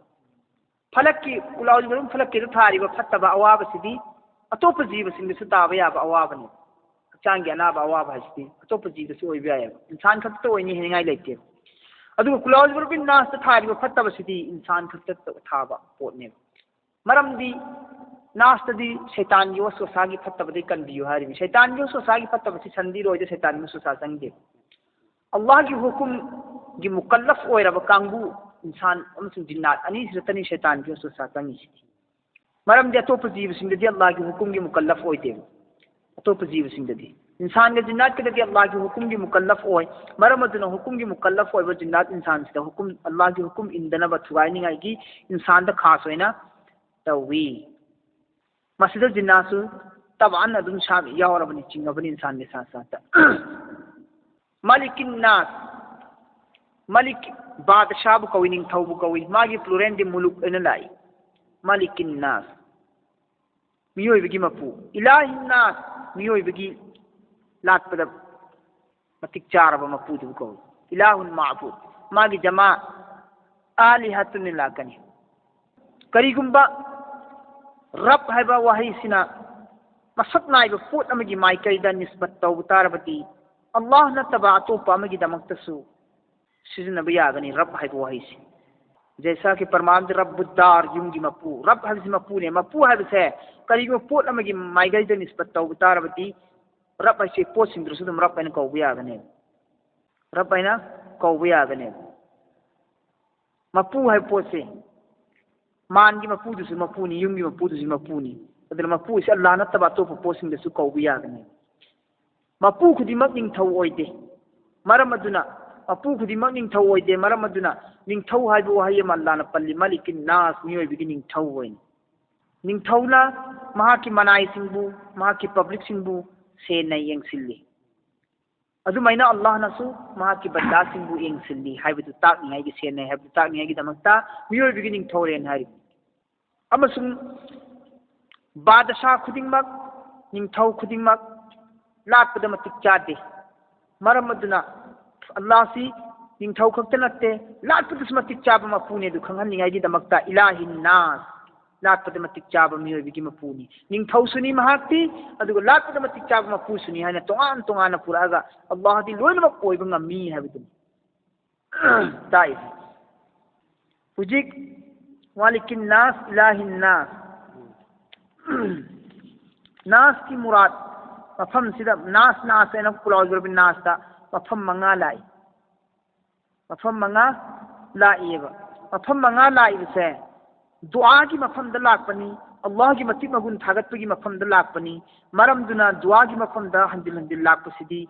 ꯐꯂꯛꯀꯤ, ꯀꯨꯜ ꯑꯎꯖꯨ ꯕꯤꯔꯕꯤꯟ ꯐꯂꯛꯀꯤꯗ ꯊꯥꯔꯤꯕ ꯐꯠꯇꯕ ꯑꯋꯥꯕꯁꯤꯗꯤ ꯑꯇꯣꯞꯄ ꯖꯤꯕꯁꯤꯡꯗꯁꯨ ꯇꯥꯕ ꯌꯥꯕ ꯑꯋꯥꯕꯅꯤ꯫ ꯍꯛꯆꯥꯡꯒꯤ ꯑꯅꯥꯕ ꯑꯋꯥꯕ ꯍꯥꯏꯁꯤꯗꯤ ꯑꯇꯣꯞꯄ ꯖꯤꯕꯗꯁꯨ ꯑꯣꯏꯕ ꯌꯥꯏꯑꯕ, ꯏꯟꯁꯥꯟ ꯈꯛꯇ ꯑꯣꯏꯅꯤ ꯍꯥꯏꯅꯤꯡꯉꯥꯏ ꯂꯩꯇꯦꯕ꯫ ꯑꯗꯨꯒ ꯀꯨꯜ ꯑꯎꯖꯨ ꯕꯤꯔꯕꯤꯟ ꯅꯥꯁꯇ ꯊꯥꯔꯤꯕ ꯐꯠꯇꯕꯁꯤꯗꯤ ꯏꯟꯁꯥꯟ ꯈꯛꯇ ꯊꯥꯕ ꯄꯣꯠꯅꯦꯕ꯫ ꯃꯔꯝꯗꯤ ꯅꯥꯁꯇꯗꯤ ꯁꯩꯇꯥꯟꯒꯤ ꯋꯁꯋꯁꯥꯒꯤ ꯐꯠꯇꯕꯗꯒꯤ ꯀꯟꯕꯤꯌꯨ ꯍꯥꯏꯔꯤꯕꯅꯤ꯫ ꯁꯩꯇꯥꯟꯒꯤ ꯋꯁꯋꯁꯥꯒꯤ ꯐꯠꯇꯕꯁꯤ ꯁꯟꯗꯤ ꯔꯣꯏꯗ ꯁꯩꯇꯥꯟꯒꯤ ꯋꯁꯋꯁꯥ ꯆꯪꯗꯦ꯫ ꯑꯜꯂꯥꯍꯒꯤ ꯍꯨꯀꯨꯝꯒꯤ ꯃꯨꯀꯜꯂꯐ ꯑꯣꯏꯔꯕ ꯀꯥꯡꯕꯨ, ꯏꯟꯁꯥꯟ ꯑꯃꯁꯨꯡ ꯖꯤꯟꯅꯥꯠ ꯑꯅꯤꯁꯤꯗꯇꯅꯤ ꯁꯩꯇꯥꯟꯒꯤ ꯋꯁꯋꯁꯥ ꯆꯪꯉꯤꯁꯤꯗꯤ꯫ ꯃꯔꯝꯗꯤ ꯑꯇꯣꯞꯄ ꯖꯤꯕꯁꯤꯡꯗꯗꯤ ꯑꯜꯂꯥꯍꯒꯤ ꯍꯨꯀꯨꯝꯒꯤ ꯃꯨꯀꯜꯂꯐ ꯑꯣꯏꯗꯦꯕ꯫ ꯑꯇꯣꯞꯄ ꯖꯤꯕꯁꯤꯡꯗꯗꯤ, ꯏꯟꯁꯥꯟꯒ ꯖꯤꯟꯅꯥꯠꯀꯗꯗꯤ ꯑꯜꯂꯥꯍꯒꯤ ꯍꯨꯀꯨꯝꯒꯤ ꯃꯨꯀꯜꯂꯐ ꯑꯣꯏ꯫ ꯃꯔꯝ ꯑꯗꯨꯅ ꯍꯨꯀꯨꯝꯒꯤ ꯃꯨꯀꯜꯂꯐ ꯑꯣꯏꯕ ꯖꯤꯟꯅꯥꯠ ꯏꯟꯁꯥꯟꯁꯤꯗ ꯍꯨꯀꯨꯝ, ꯑꯜꯂꯥꯍꯒꯤ ꯍꯨꯀꯨꯝ ꯏꯟꯗꯅꯕ ꯊꯨꯒꯥꯏꯅꯤꯡꯉꯥꯏꯒꯤ ꯏꯟꯁꯥꯟꯗ ꯈꯥꯁ ꯑꯣꯏꯅ ꯇꯧꯏ꯫ ꯃꯁꯤꯗ ꯖꯤꯟꯅꯥꯠꯁꯨ ꯇꯕꯥꯟ ꯑꯗꯨꯝ ꯁꯥ-, ꯌꯥꯎꯔꯕꯅꯤ, ꯆꯤꯡꯉꯕꯅꯤ ꯏꯟꯁꯥꯟꯒꯤ ꯁꯥ ꯁꯥꯠꯇ꯫ ꯃꯥꯂꯤꯀꯤꯟ ꯅꯥꯁ, ꯃꯥꯂꯤꯛ, ꯕꯥꯗꯁꯥꯕꯨ ꯀꯧꯏ, ꯅꯤꯡꯊꯧꯕꯨ ꯀꯧꯏ꯫ ꯃꯥꯒꯤ ꯄ꯭ꯂꯨꯔꯦꯜꯗꯤ ꯃꯨꯂꯨꯛ ꯑꯣꯏꯅ ꯂꯥꯛꯏ꯫ ꯃꯥꯂꯤꯀꯤꯟ ꯅꯥꯁ, ꯃꯤꯑꯣꯏꯕꯒꯤ ꯃꯄꯨ꯫ ꯏꯂꯥꯍꯤꯟ ꯅꯥꯁ, ꯃꯤꯑꯣꯏꯕꯒꯤ ꯂꯥꯠꯄꯗ ꯃꯇꯤꯛ ꯆꯥꯔꯕ ꯃꯄꯨꯗꯨꯕꯨ ꯀꯧꯏ꯫ ꯏꯂꯥꯍꯨꯟ ꯃꯥꯕꯨꯗ꯫ ꯃꯥꯒꯤ ꯖꯃꯥ ꯑꯥꯂꯤꯍꯥꯇꯨꯟ ꯂꯥꯛꯀꯅꯤ꯫ ꯀꯔꯤꯒꯨꯝꯕ ꯔꯕ ꯍꯥꯏꯕ ꯋꯥꯍꯩꯁꯤꯅ ꯃꯁꯛ ꯅꯥꯏꯕ ꯄꯣꯠ ꯑꯃꯒꯤ ꯃꯥꯏꯀꯩꯗ ꯅꯤꯁꯕꯠ ꯇꯧꯕ ꯇꯥꯔꯕꯗꯤ, ꯑꯜꯂꯥꯍ ꯅꯠꯇꯕ ꯑꯇꯣꯞꯄ ꯑꯃꯒꯤꯗꯃꯛꯇꯁꯨ ꯁꯤꯖꯤꯟꯅꯕ ꯌꯥꯒꯅꯤ ꯔꯕ ꯍꯥꯏꯕ ꯋꯥꯍꯩꯁꯤ꯫ ꯖꯩꯁꯥ ꯀꯤ ꯄ꯭ꯔꯃꯥꯟꯗ ꯔꯕꯨꯗꯥꯔ, ꯌꯨꯝꯒꯤ ꯃꯄꯨ꯫ ꯔꯕ ꯍꯥꯏꯕꯁꯤ ꯃꯄꯨꯅꯦ꯫ ꯃꯄꯨ ꯍꯥꯏꯕꯁꯦ ꯀꯔꯤꯒꯨꯝꯕ ꯄꯣꯠ ꯑꯃꯒꯤ ꯃꯥꯏꯀꯩꯗ ꯅꯤꯁꯕꯠ ꯇꯧꯕ ꯇꯥꯔꯕꯗꯤ, ꯔꯕ ꯍꯥꯏꯁꯦ ꯄꯣꯠꯁꯤꯡꯗꯨꯁꯨ ꯑꯗꯨꯝ ꯔꯕ ꯍꯥꯏꯅ ꯀꯧꯕ ꯌꯥꯒꯅꯦꯕ꯫ ꯔꯕ ꯍꯥꯏꯅ ꯀꯧꯕ ꯌꯥꯒꯅꯦꯕ꯫ ꯃꯄꯨ ꯍꯥꯏꯕ ꯄꯣꯠꯁꯦ ꯃꯥꯟꯒꯤ ꯃꯄꯨꯗꯨꯁꯨ ꯃꯄꯨꯅꯤ, ꯌꯨꯝꯒꯤ ꯃꯄꯨꯗꯨꯁꯨ ꯃꯄꯨꯅꯤ꯫ ꯑꯗꯨꯅ ꯃꯄꯨ ꯑꯁꯤ ꯑꯜꯂꯥꯍ ꯅꯠꯇꯕ ꯑꯇꯣꯞꯄ ꯄꯣꯠꯁꯤꯡꯗꯁꯨ ꯀꯧꯕ ꯌꯥꯒꯅꯤ꯫ ꯃꯄꯨ ꯈꯨꯗꯤꯡꯃꯛ ꯅꯤꯡꯊꯧ ꯑꯣꯏꯗꯦ꯫ ꯃꯔꯝ ꯑꯗꯨꯅ ꯃꯄꯨ ꯈꯨꯗꯤꯡꯃꯛ ꯅꯤꯡꯊꯧ ꯑꯣꯏꯗꯦ꯫ ꯃꯔꯝ ꯑꯗꯨꯅ ꯅꯤꯡꯊꯧ ꯍꯥꯏꯕ ꯋꯥꯍꯩ ꯑꯃ ꯑꯜꯂꯥꯍꯅ ꯄꯜꯂꯤ, ꯃꯥꯂꯤꯀꯤꯟ ꯅꯥꯁ, ꯃꯤꯑꯣꯏꯕꯒꯤ ꯅꯤꯡꯊꯧ ꯑꯣꯏꯅ꯫ ꯅꯤꯡꯊꯧꯅ ꯃꯍꯥꯛꯀꯤ ꯃꯅꯥꯏꯁꯤꯡꯕꯨ, ꯃꯍꯥꯛꯀꯤ ꯄꯕ꯭ꯂꯤꯛꯁꯤꯡꯕꯨ ꯁꯦꯟꯅ ꯌꯦꯡꯁꯤꯜꯂꯤ꯫ ꯑꯗꯨꯃꯥꯏꯅ ꯑꯜꯂꯥꯍꯅꯁꯨ ꯃꯍꯥꯛꯀꯤ ꯕꯟꯗꯥꯁꯤꯡꯕꯨ ꯌꯦꯡꯁꯤꯜꯂꯤ ꯍꯥꯏꯕꯗꯨ ꯇꯥꯛꯅꯤꯡꯉꯥꯏꯒꯤ, ꯁꯦꯟꯅꯩ ꯍꯥꯏꯕꯗꯨ ꯇꯥꯛꯅꯤꯡꯉꯥꯏꯒꯤꯗꯃꯛꯇ ꯃꯤꯑꯣꯏꯕꯒꯤ ꯅꯤꯡꯊꯧꯔꯦꯜ ꯍꯥꯏꯔꯤꯕꯅꯤ꯫ ꯑꯃꯁꯨꯡ ꯕꯥꯗꯁꯥ ꯈꯨꯗꯤꯡꯃꯛ, ꯅꯤꯡꯊꯧ ꯈꯨꯗꯤꯡꯃꯛ ꯂꯥꯠꯄꯗ ꯃꯇꯤꯛ ꯆꯥꯗꯦ꯫ ꯃꯔꯝ ꯑꯗꯨꯅ ꯑꯜꯂꯥꯍꯁꯤ ꯅꯤꯡꯊꯧ ꯈꯛꯇ ꯅꯠꯇꯦ, ꯂꯥꯠꯄꯗꯁꯨ ꯃꯇꯤꯛ ꯆꯥꯕ ꯃꯄꯨꯅꯤ꯫ ꯑꯗꯨ ꯈꯪꯍꯟꯅꯤꯡꯉꯥꯏꯒꯤꯗꯃꯛꯇ ꯏꯂꯥꯍꯤꯟ ꯅꯥꯁ, ꯂꯥꯠꯄꯗ ꯃꯇꯤꯛ ꯆꯥꯕ ꯃꯤꯑꯣꯏꯕꯒꯤ ꯃꯄꯨꯅꯤ꯫ ꯅꯤꯡꯊꯧꯁꯨꯅꯤ ꯃꯍꯥꯛꯇꯤ, ꯑꯗꯨꯒ ꯂꯥꯠꯄꯗ ꯃꯇꯤꯛ ꯆꯥꯕ ꯃꯄꯨꯁꯨꯅꯤ ꯍꯥꯏꯅ ꯇꯣꯉꯥꯟ ꯇꯣꯉꯥꯟꯅ ꯄꯨꯔꯛꯑꯒ ꯑꯜꯂꯥꯍꯗꯤ ꯂꯣꯏꯅꯃꯛ ꯑꯣꯏꯕ ꯉꯝꯃꯤ ꯍꯥꯏꯕꯗꯨꯅꯤ ꯇꯥꯛꯏꯁꯦ꯫ ꯍꯧꯖꯤꯛ ꯃꯥꯂꯤꯀꯤꯟ ꯅꯥꯁ, ꯏꯂꯥꯍꯤꯟ ꯅꯥꯁ꯫ ꯅꯥꯁꯀꯤ ꯃꯨꯔꯥꯠ ꯃꯐꯝꯁꯤꯗ ꯅꯥꯁ, ꯅꯥꯁ ꯍꯥꯏꯅ ꯄꯨꯂꯥꯎꯖꯔꯕ ꯅꯥꯁꯇ ꯃꯐꯝ ꯃꯉꯥ ꯂꯥꯛꯏ꯫ ꯃꯐꯝ ꯃꯉꯥ ꯂꯥꯛꯏꯑꯕ꯫ ꯃꯐꯝ ꯃꯉꯥ ꯂꯥꯛꯏꯕꯁꯦ ꯗꯨꯑꯥꯒꯤ ꯃꯐꯝꯗ ꯂꯥꯛꯄꯅꯤ, ꯑꯜꯂꯥꯍꯒꯤ ꯃꯇꯤꯛ ꯃꯒꯨꯟ ꯊꯥꯒꯠꯄꯒꯤ ꯃꯐꯝꯗ ꯂꯥꯛꯄꯅꯤ꯫ ꯃꯔꯝꯗꯨꯅ ꯗꯨꯑꯥꯒꯤ ꯃꯐꯝꯗ ꯍꯟꯖꯤꯟ ꯍꯟꯖꯤꯟ ꯂꯥꯛꯄꯁꯤꯗꯤ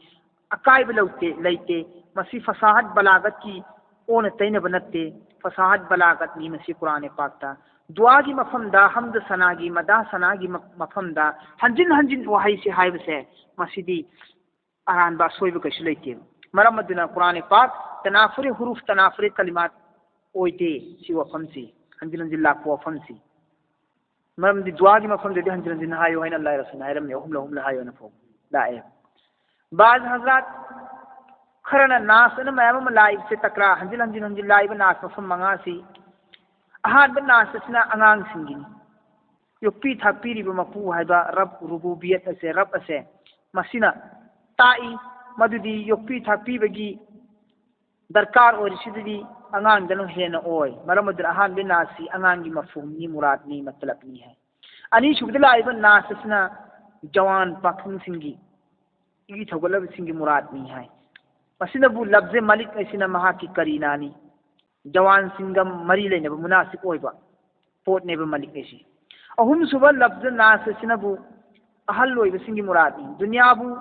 ꯑꯀꯥꯏꯕ ꯂꯧꯇꯦ, ꯂꯩꯇꯦ꯫ ꯃꯁꯤ ꯐꯁꯥꯍꯠ ꯕꯂꯥꯒꯠꯀꯤ ꯑꯣꯟꯅ ꯇꯩꯅꯕ ꯅꯠꯇꯦ, ꯐꯁꯥꯍꯠ ꯕꯂꯥꯒꯠꯅꯤ ꯃꯁꯤ ꯀꯨꯔꯥꯟ ꯄꯥꯛꯇ꯫ ꯗꯨꯑꯥꯒꯤ ꯃꯐꯝꯗ, ꯍꯝꯗ ꯁꯅꯥꯒꯤ, ꯃꯗꯥ ꯁꯅꯥꯒꯤ ꯃ-, ꯃꯐꯝꯗ ꯍꯟꯖꯤꯟ ꯍꯟꯖꯤꯟ ꯋꯥꯍꯩꯁꯦ ꯍꯥꯏꯕꯁꯦ, ꯃꯁꯤꯗꯤ ꯑꯔꯥꯟꯕ ꯑꯁꯣꯏꯕ ꯀꯩꯁꯨ ꯂꯩꯇꯦ꯫ ꯃꯔꯝ ꯑꯏꯗꯨꯅ ꯀꯨꯔꯥꯟ ꯄꯥꯛ ꯇꯅꯥꯐꯨꯔꯤ ꯍꯨꯔꯨꯐ, ꯇꯅꯥꯐꯨꯔꯤ ꯀꯂꯤꯃꯥꯠ ꯑꯣꯏꯗꯦ꯫ ꯁꯤ ꯋꯥꯐꯝꯁꯤ, ꯍꯟꯖꯤꯟ ꯍꯟꯖꯤꯟ ꯂꯥꯛꯄ ꯋꯥꯐꯝꯁꯤ꯫ ꯃꯔꯝꯗꯤ ꯗꯨꯋꯥꯒꯤ ꯃꯐꯝꯗꯗꯤ ꯍꯟꯖꯤꯟ ꯍꯟꯖꯤꯟ ꯍꯥꯏꯌꯨ ꯍꯥꯏꯅ ꯑꯜꯂꯥꯍ ꯔꯁꯨꯜꯅ ꯍꯥꯏꯔꯝꯃꯤ, ꯑꯍꯨꯝꯂꯛ ꯑꯍꯨꯝꯂꯛ ꯍꯥꯏꯌꯨꯅ ꯐꯥꯎ ꯂꯥꯛꯑꯦ꯫ ꯕꯥꯖ ꯍꯖꯔꯥꯠ ꯈꯔꯅ ꯅꯥꯁ ꯑꯅ ꯃꯌꯥꯝ ꯑꯃ ꯂꯥꯛꯏꯕꯁꯦ ꯇꯀ꯭ꯔꯥ, ꯍꯟꯖꯤꯟ ꯍꯟꯖꯤꯟ ꯍꯟꯖꯤꯟ ꯂꯥꯛꯏꯕ ꯅꯥꯁ ꯃꯐꯝ ꯃꯉꯥꯁꯤ, ꯑꯍꯥꯟꯕ ꯅꯥꯁ ꯑꯁꯤꯅ ꯑꯉꯥꯡꯁꯤꯡꯒꯤꯅꯤ꯫ ꯌꯣꯛꯄꯤ ꯊꯥꯛꯄꯤꯔꯤꯕ ꯃꯄꯨ ꯍꯥꯏꯕ ꯔꯕ, ꯔꯨꯕꯨꯕꯤꯌꯠ ꯑꯁꯦ, ꯔꯕ ꯑꯁꯦ, ꯃꯁꯤꯅ ꯇꯥꯛꯏ ꯃꯗꯨꯗꯤ ꯌꯣꯛꯄꯤ ꯊꯥꯛꯄꯤꯕꯒꯤ ꯗꯔꯀꯥꯔ ꯑꯣꯏꯔꯤꯁꯤꯗꯤ ꯑꯉꯥꯡꯗꯅ ꯍꯦꯟꯅ ꯑꯣꯏ꯫ ꯃꯔꯝ ꯑꯗꯨꯅ ꯑꯍꯥꯟꯕ ꯅꯥꯁꯤ ꯑꯉꯥꯡꯒꯤ ꯃꯐꯍꯨꯝꯅꯤ, ꯃꯨꯔꯥꯗꯅꯤ, ꯃꯇꯂꯕꯅꯤ ꯍꯥꯏ꯫ ꯑꯅꯤꯁꯨꯕꯗ ꯂꯥꯛꯏꯕ ꯅꯥꯁ ꯑꯁꯤꯅ ꯖꯋꯥꯟ ꯄꯥꯈꯪꯁꯤꯡꯒꯤ, ꯏ ꯊꯧꯒꯠꯂꯕꯁꯤꯡꯒꯤ ꯃꯨꯔꯥꯗꯅꯤ ꯍꯥꯏ꯫ ꯃꯁꯤꯅꯕꯨ ꯂꯐꯖꯦ ꯃꯂꯤꯛ ꯍꯥꯏꯁꯤꯅ ꯃꯍꯥꯛꯀꯤ ꯀꯔꯤꯅꯥꯅꯤ, ꯖꯋꯥꯟꯁꯤꯡꯒ ꯃꯔꯤ ꯂꯩꯅꯕ ꯃꯨꯅꯥꯁꯤꯕ ꯑꯣꯏꯕ ꯄꯣꯠꯅꯦꯕ ꯃꯂꯤꯛ ꯍꯥꯏꯁꯤ꯫ ꯑꯍꯨꯝꯁꯨꯕ ꯂꯐꯖ ꯅꯥꯁ ꯑꯁꯤꯅꯕꯨ ꯑꯍꯜ ꯑꯣꯏꯕꯁꯤꯡꯒꯤ ꯃꯨꯔꯥꯗꯅꯤ꯫ ꯗꯨꯅꯤꯌꯥꯕꯨ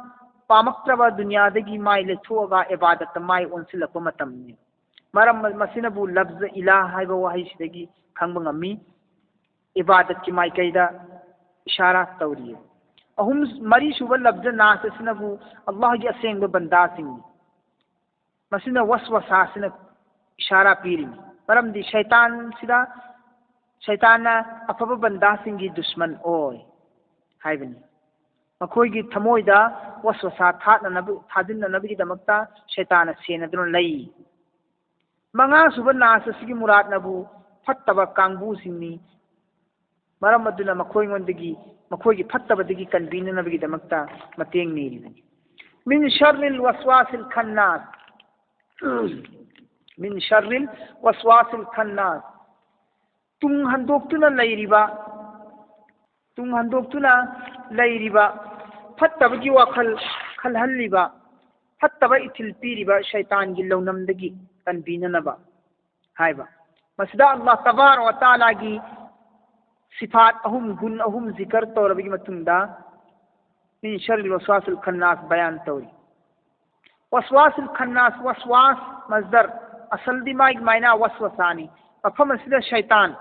ꯄꯥꯝꯃꯛꯇ꯭ꯔꯕ, ꯗꯨꯅꯤꯌꯥꯗꯒꯤ ꯃꯥꯏ ꯂꯩꯊꯣꯛꯑꯒ ꯏꯕꯥꯗꯠꯇ ꯃꯥꯏ ꯑꯣꯟꯁꯤꯜꯂꯛꯄ ꯃꯇꯝꯅꯤ꯫ ꯃꯔꯝ ꯃꯁꯤꯅꯕꯨ ꯂꯐꯖ ꯏꯂꯥꯍ ꯍꯥꯏꯕ ꯋꯥꯍꯩꯁꯤꯗꯒꯤ ꯈꯪꯕ ꯉꯝꯃꯤ ꯏꯕꯥꯗꯠꯀꯤ ꯃꯥꯏꯀꯩꯗ ꯏꯁꯥꯔꯥ ꯇꯧꯔꯤ꯫ ꯑꯍꯨꯝ, ꯃꯔꯤꯁꯨꯕ ꯂꯐꯖ ꯅꯥꯁ ꯑꯁꯤꯅꯕꯨ ꯑꯜꯂꯥꯍꯒꯤ ꯑꯁꯦꯡꯕ ꯕꯟꯗꯥꯁꯤꯡꯅꯤ꯫ ꯃꯁꯤꯅ ꯋꯁꯋꯁꯥꯁꯤꯅ ꯏꯁꯥꯔꯥ ꯄꯤꯔꯤꯅꯤ꯫ ꯃꯔꯝꯗꯤ ꯁꯩꯇꯥꯟꯁꯤꯗ, ꯁꯩꯇꯥꯟꯅ ꯑꯐꯕ ꯕꯟꯗꯥꯁꯤꯡꯒꯤ ꯗꯨꯁꯃꯟ ꯑꯣꯏ ꯍꯥꯏꯕꯅꯤ꯫ ꯃꯈꯣꯏꯒꯤ ꯊꯃꯣꯏꯗ ꯋꯁꯋꯁꯥ ꯊꯥꯗꯅꯕ, ꯊꯥꯖꯤꯟꯅꯅꯕꯒꯤꯗꯃꯛꯇ ꯁꯩꯇꯥꯟꯅ ꯁꯦꯟꯅꯗꯨꯅ ꯂꯩ꯫ ꯃꯉꯥꯁꯨꯕ ꯅꯥꯁ ꯑꯁꯤꯒꯤ ꯃꯨꯔꯥꯠꯅꯕꯨ ꯐꯠꯇꯕ ꯀꯥꯡꯕꯨꯁꯤꯡꯅꯤ꯫ ꯃꯔꯝ ꯑꯗꯨꯅ ꯃꯈꯣꯏꯉꯣꯟꯗꯒꯤ, ꯃꯈꯣꯏꯒꯤ ꯐꯠꯇꯕꯗꯒꯤ ꯀꯟꯕꯤꯅꯅꯕꯒꯤꯗꯃꯛꯇ ꯃꯇꯦꯡ ꯅꯤꯔꯤꯕꯅꯤ꯫ ꯃꯤꯟ ꯁꯔꯔꯤꯜ ꯋꯁꯋꯥꯁꯤꯜ ꯈꯟꯅꯥꯁ꯫ ꯃꯤꯟ ꯁꯔꯔꯤꯜ ꯋꯁꯋꯥꯁꯤꯜ ꯈꯟꯅꯥꯁ꯫ ꯇꯨꯡ ꯍꯟꯗꯣꯛꯇꯨꯅ ꯂꯩꯔꯤꯕ, ꯇꯨꯡ ꯍꯟꯗꯣꯛꯇꯨꯅ ꯂꯩꯔꯤꯕ, ꯐꯠꯇꯕꯒꯤ ꯋꯥꯈꯜ ꯈꯜꯍꯜꯂꯤꯕ, ꯐꯠꯇꯕ ꯏꯊꯤꯜ ꯄꯤꯔꯤꯕ ꯁꯩꯇꯥꯟꯒꯤ ꯂꯧꯅꯝꯗꯒꯤ ꯀꯟꯕꯤꯅꯅꯕ ꯍꯥꯏꯕ꯫ ꯃꯁꯤꯗ ꯑꯜꯂꯥꯍ ꯇꯕꯥꯔꯛ ꯋ ꯇꯥꯂꯥꯒꯤ ꯁꯤꯐꯥꯠ ꯑꯍꯨꯝ, ꯒꯨꯟ ꯑꯍꯨꯝ ꯖꯤꯀꯔ ꯇꯧꯔꯕꯒꯤ ꯃꯇꯨꯡꯗ ꯃꯤꯟ ꯁꯔꯔꯤꯜ ꯋꯁꯋꯥꯁꯤꯜ ꯈꯟꯅꯥꯁ ꯕꯌꯥꯟ ꯇꯧꯔꯤ꯫ ꯋꯁꯋꯥꯁꯤꯜ ꯈꯟꯅꯥꯁ, ꯋꯁꯋꯥꯁ ꯃꯁꯗꯔ, ꯑꯁꯜꯗꯤ ꯃꯥꯒꯤ ꯃꯥꯏꯅꯥ ꯋꯁꯋꯁꯥꯅꯤ꯫ ꯃꯐꯝ ꯑꯁꯤꯗ ꯁꯩꯇꯥꯟ,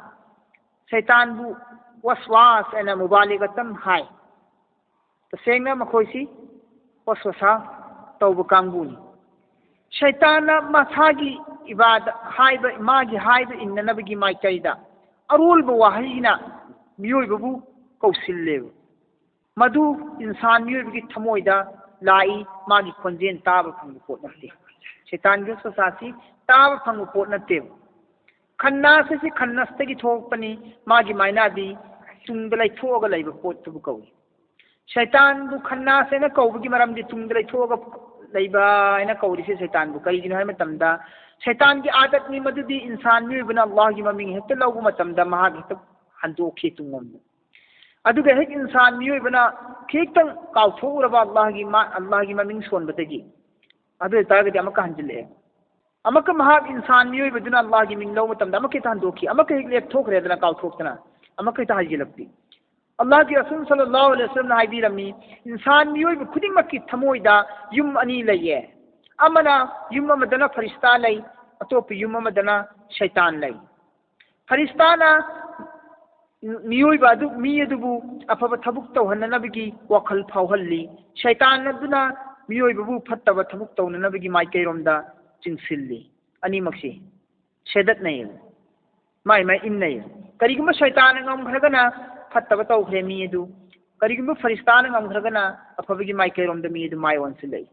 ꯁꯩꯇꯥꯟꯕꯨ ꯋꯁꯋꯥꯁ ꯍꯥꯏꯅ ꯃꯨꯕꯥꯂꯤꯒꯇꯟ ꯍꯥꯏ꯫ ꯇꯁꯦꯡꯅ ꯃꯈꯣꯏꯁꯤ ꯋꯁꯋꯁꯥ ꯇꯧꯕ ꯀꯥꯡꯕꯨꯅꯤ꯫ ꯁꯩꯇꯥꯟꯅ ꯃꯁꯥꯒꯤ ꯏꯕꯥꯗ ꯍꯥꯏꯕ, ꯃꯥꯒꯤ ꯍꯥꯏꯕ ꯏꯟꯅꯅꯕꯒꯤ ꯃꯥꯏꯀꯩꯗ ꯑꯔꯣꯜꯕ ꯋꯥꯍꯩꯅ ꯃꯤꯑꯣꯏꯕꯕꯨ ꯀꯧꯁꯤꯜꯂꯦꯕ꯫ ꯃꯗꯨ ꯏꯟꯁꯥꯟ ꯃꯤꯑꯣꯏꯕꯒꯤ ꯊꯃꯣꯏꯗ ꯂꯥꯛꯏ, ꯃꯥꯒꯤ ꯈꯣꯟꯖꯦꯜ ꯇꯥꯕ ꯐꯪꯕ ꯄꯣꯠ ꯅꯠꯇꯦ꯫ ꯁꯩꯇꯥꯟꯒꯤ ꯋꯥꯁꯋꯥꯁꯁꯤ ꯇꯥꯕ ꯐꯪꯕ ꯄꯣꯠ ꯅꯠꯇꯦꯕ꯫ ꯈꯟꯅꯥꯁ ꯑꯁꯤ ꯈꯟꯅꯁꯇꯒꯤ ꯊꯣꯛꯂꯛꯄꯅꯤ, ꯃꯥꯒꯤ ꯃꯥꯏꯅꯥꯗꯤ ꯇꯨꯡꯗ ꯂꯩꯊꯣꯛꯑꯒ ꯂꯩꯕ ꯄꯣꯠꯇꯨꯕꯨ ꯀꯧꯏ꯫ ꯁꯩꯇꯥꯟꯕꯨ ꯈꯟꯅꯥꯁ ꯍꯥꯏꯅ ꯀꯧꯕꯒꯤ ꯃꯔꯝꯗꯤ ꯇꯨꯡꯗ ꯂꯩꯊꯣꯛꯑꯒ ꯂꯩꯕ ꯍꯥꯏꯅ ꯀꯧꯔꯤꯁꯦ ꯁꯩꯇꯥꯟꯕꯨ ꯀꯔꯤꯒꯤꯅꯣ ꯍꯥꯏꯕ ꯃꯇꯝꯗ, ꯁꯩꯇꯥꯟꯒꯤ ꯑꯥꯗꯠꯅꯤ ꯃꯗꯨꯗꯤ ꯏꯟꯁꯥꯟ ꯃꯤꯑꯣꯏꯕꯅ ꯑꯜꯂꯥꯍꯒꯤ ꯃꯃꯤꯡ ꯍꯦꯛꯇ ꯂꯧꯕ ꯃꯇꯝꯗ ꯃꯍꯥꯛ ꯍꯦꯛꯇ ꯍꯟꯗꯣꯛꯈꯤ ꯇꯨꯡꯂꯣꯝꯗ꯫ ꯑꯗꯨꯒ ꯍꯦꯛ ꯏꯟꯁꯥꯟ ꯃꯤꯑꯣꯏꯕꯅ ꯈꯤꯇꯪ ꯀꯥꯎꯊꯣꯛꯎꯔꯕ ꯑꯜꯂꯥꯍꯒꯤ ꯃꯥ-, ꯑꯜꯂꯥꯍꯒꯤ ꯃꯃꯤꯡ ꯁꯣꯟꯕꯗꯒꯤ, ꯑꯗꯨ ꯑꯣꯏꯇꯥꯔꯒꯗꯤ ꯑꯃꯨꯛꯀ ꯍꯟꯖꯤꯜꯂꯛꯑꯦ꯫ ꯑꯃꯨꯛꯀ ꯃꯍꯥꯛ ꯏꯟꯁꯥꯟ ꯃꯤꯑꯣꯏꯕꯗꯨꯅ ꯑꯜꯂꯥꯍꯒꯤ ꯃꯤꯡ ꯂꯧꯕ ꯃꯇꯝꯗ ꯑꯃꯨꯛꯀ ꯍꯦꯛꯇ ꯍꯟꯗꯣꯛꯈꯤ, ꯑꯃꯨꯛꯀ ꯍꯦꯛ ꯂꯦꯞꯊꯣꯛꯈ꯭ꯔꯦꯗꯅ ꯀꯥꯎꯊꯣꯛꯇꯅ, ꯑꯃꯨꯛꯀ ꯍꯦꯛꯇ ꯍꯟꯖꯤꯜꯂꯛꯄꯤ꯫ ꯑꯜꯂꯥꯍꯒꯤ ꯔꯁꯨꯜ ꯁꯜꯂꯜꯂꯥꯍꯨ ꯑꯂꯩꯍꯤ ꯋꯁꯜꯂꯝꯅ ꯍꯥꯏꯕꯤꯔꯝꯃꯤ, ꯏꯟꯁꯥꯟ ꯃꯤꯑꯣꯏꯕ ꯈꯨꯗꯤꯡꯃꯛꯀꯤ ꯊꯃꯣꯏꯗ ꯌꯨꯝ ꯑꯅꯤ ꯂꯩꯌꯦ꯫ ꯑꯃꯅ, ꯌꯨꯝ ꯑꯃꯗꯅ ꯐꯔꯤꯁꯇꯥ ꯂꯩ, ꯑꯇꯣꯞꯄ ꯌꯨꯝ ꯑꯃꯗꯅ ꯁꯩꯇꯥꯟ ꯂꯩ꯫ ꯐꯔꯤꯁꯇꯥꯅ ꯃꯤꯑꯣꯏꯕ ꯑꯗꯨ, ꯃꯤ ꯑꯗꯨꯕꯨ ꯑꯐꯕ ꯊꯕꯛ ꯇꯧꯍꯟꯅꯅꯕꯒꯤ ꯋꯥꯈꯜ ꯐꯥꯎꯍꯜꯂꯤ꯫ ꯁꯩꯇꯥꯟ ꯑꯗꯨꯅ ꯃꯤꯑꯣꯏꯕꯕꯨ ꯐꯠꯇꯕ ꯊꯕꯛ ꯇꯧꯅꯅꯕꯒꯤ ꯃꯥꯏꯀꯩꯔꯣꯝꯗ ꯆꯤꯡꯁꯤꯜꯂꯤ꯫ ꯑꯅꯤꯃꯛꯁꯤ ꯁꯦꯗꯠꯅꯩꯌꯦꯕ, ꯃꯥꯏ ꯃꯥꯏ ꯏꯟꯅꯩꯌꯦꯕ꯫ ꯀꯔꯤꯒꯨꯝꯕ ꯁꯩꯇꯥꯟꯅ ꯉꯝꯈ꯭ꯔꯒꯅ ꯐꯠꯇꯕ ꯇꯧꯈ꯭ꯔꯦ ꯃꯤ ꯑꯗꯨ, ꯀꯔꯤꯒꯨꯝꯕ ꯐꯔꯤꯁꯇꯥꯅ ꯉꯝꯈ꯭ꯔꯒꯅ ꯑꯐꯕꯒꯤ ꯃꯥꯏꯀꯩꯔꯣꯝꯗ ꯃꯤ ꯑꯗꯨ ꯃꯥꯏ ꯑꯣꯟꯁꯤꯜꯂꯛꯏ꯫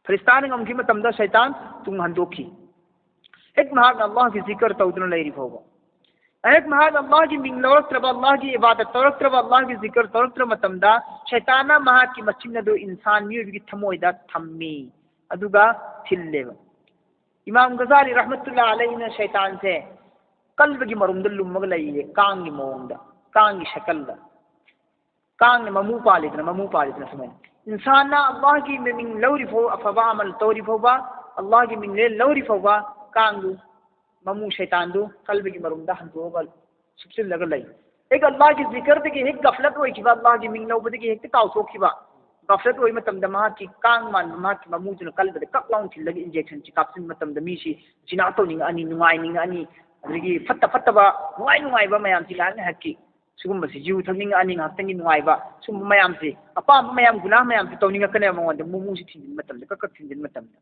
ꯐꯔꯤꯁꯇꯥꯅ ꯉꯝꯈꯤ ꯃꯇꯝꯗ ꯁꯩꯇꯥꯟ ꯇꯨꯡ ꯍꯟꯗꯣꯛꯈꯤ꯫ ꯍꯦꯛ ꯃꯍꯥꯛꯅ ꯑꯜꯂꯥꯍꯒꯤ ꯖꯤꯀꯔ ꯇꯧꯗꯨꯅ ꯂꯩꯔꯤ ꯐꯥꯎꯕ, ꯍꯦꯛ ꯃꯍꯥꯛꯅ ꯑꯜꯂꯥꯍꯒꯤ ꯃꯤꯡ ꯂꯧꯔꯛꯇ꯭ꯔꯕ, ꯑꯜꯂꯥꯍꯒꯤ ꯏꯕꯥꯗꯠ ꯇꯧꯔꯛꯇ꯭ꯔꯕ, ꯑꯜꯂꯥꯍꯒꯤ ꯖꯤꯀꯔ ꯇꯧꯔꯛꯇ꯭ꯔꯕ ꯃꯇꯝꯗ ꯁꯩꯇꯥꯟꯅ ꯃꯍꯥꯛꯀꯤ ꯃꯆꯤꯟ ꯑꯗꯨ ꯏꯟꯁꯥꯟ ꯃꯤꯑꯣꯏꯕꯒꯤ ꯊꯃꯣꯏꯗ ꯊꯝꯃꯤ, ꯑꯗꯨꯒ ꯊꯤꯜꯂꯦꯕ꯫ ꯏꯃꯥꯝ ꯒꯖꯥꯂꯤ ꯔꯍꯃꯇꯨꯜꯂꯥ ꯑꯂꯩꯅ ꯁꯩꯇꯥꯟꯁꯦ ꯀꯜꯕꯒꯤ ꯃꯔꯨꯝꯗ ꯂꯨꯝꯃꯒ ꯂꯩꯌꯦ, ꯀꯥꯡꯒꯤ ꯃꯑꯣꯡꯗ, ꯀꯥꯡꯒꯤ ꯁꯀꯜꯗ꯫ ꯀꯥꯡꯅ ꯃꯃꯨ ꯄꯥꯜꯂꯤꯗꯅ, ꯃꯃꯨ ꯄꯥꯜꯂꯤꯗꯅ ꯁꯨꯃꯥꯏꯅ꯫ ꯏꯟꯁꯥꯟꯅ ꯑꯜꯂꯥꯍꯒꯤ ꯃꯃꯤꯡ ꯂꯧꯔꯤ ꯐꯥꯎ, ꯑꯐꯕ ꯑꯃꯜ ꯇꯧꯔꯤ ꯐꯥꯎꯕ, ꯑꯜꯂꯥꯍꯒꯤ ꯃꯤꯡꯂꯦꯟ ꯂꯧꯔꯤ ꯐꯥꯎꯕ, ꯀꯥꯡꯗꯨ, ꯃꯃꯨ ꯁꯩꯇꯥꯟꯗꯨ ꯀꯜꯕꯒꯤ ꯃꯔꯨꯝꯗ ꯍꯟꯗꯣꯛꯑꯒ ꯁꯨꯞꯆꯤꯜꯂꯒ ꯂꯩ꯫ ꯍꯦꯛ ꯑꯜꯂꯥꯍꯒꯤ ꯖꯤꯀꯔꯗꯒꯤ ꯍꯦꯛ ꯒꯐꯂꯠ ꯑꯣꯏꯈꯤꯕ, ꯑꯜꯂꯥꯍꯒꯤ ꯃꯤꯡ ꯂꯧꯕꯗꯒꯤ ꯍꯦꯛꯇ ꯀꯥꯎꯊꯣꯛꯈꯤꯕ, ꯒꯐꯂꯠ ꯑꯣꯏꯕ ꯃꯇꯝꯗ ꯃꯍꯥꯛꯀꯤ ꯀꯥꯡ ꯃꯥꯟꯕ ꯃꯍꯥꯛꯀꯤ ꯃꯃꯨꯗꯨꯅ ꯀꯜꯕꯗ ꯀꯛ ꯂꯥꯎꯅ ꯊꯤꯜꯂꯒ ꯏꯟꯖꯦꯛꯁꯟꯁꯤ ꯀꯥꯞꯁꯤꯟꯕ ꯃꯇꯝꯗ ꯃꯤꯁꯤ ꯖꯤꯅꯥ ꯇꯧꯅꯤꯡꯉꯛꯑꯅꯤ, ꯅꯨꯡꯉꯥꯏꯅꯤꯡꯉꯛꯑꯅꯤ, ꯑꯗꯒꯤ ꯐꯠꯇ ꯐꯠꯇꯕ, ꯅꯨꯡꯉꯥꯏ ꯅꯨꯡꯉꯥꯏꯕ ꯃꯌꯥꯝꯁꯤ ꯉꯥꯏꯍꯥꯛ ꯉꯥꯏꯍꯥꯛꯀꯤ ꯁꯤꯒꯨꯝꯕꯁꯤ, ꯌꯨ ꯊꯛꯅꯤꯡꯉꯛꯑꯅꯤ ꯉꯥꯏꯍꯥꯛꯇꯪꯒꯤ ꯅꯨꯡꯉꯥꯏꯕ, ꯁꯤꯒꯨꯝꯕ ꯃꯌꯥꯝꯁꯤ, ꯑꯄꯥꯝꯕ ꯃꯌꯥꯝ, ꯒꯨꯅꯥꯍ ꯃꯌꯥꯝꯁꯤ ꯇꯧꯅꯤꯡꯉꯛꯀꯅꯦꯕ ꯃꯉꯣꯟꯗ, ꯃꯃꯨꯁꯤ ꯊꯤꯟꯖꯤꯟꯕ ꯃꯇꯝꯗ, ꯀꯛ ꯀꯛ ꯊꯤꯟꯖꯤꯟꯕ ꯃꯇꯝꯗ꯫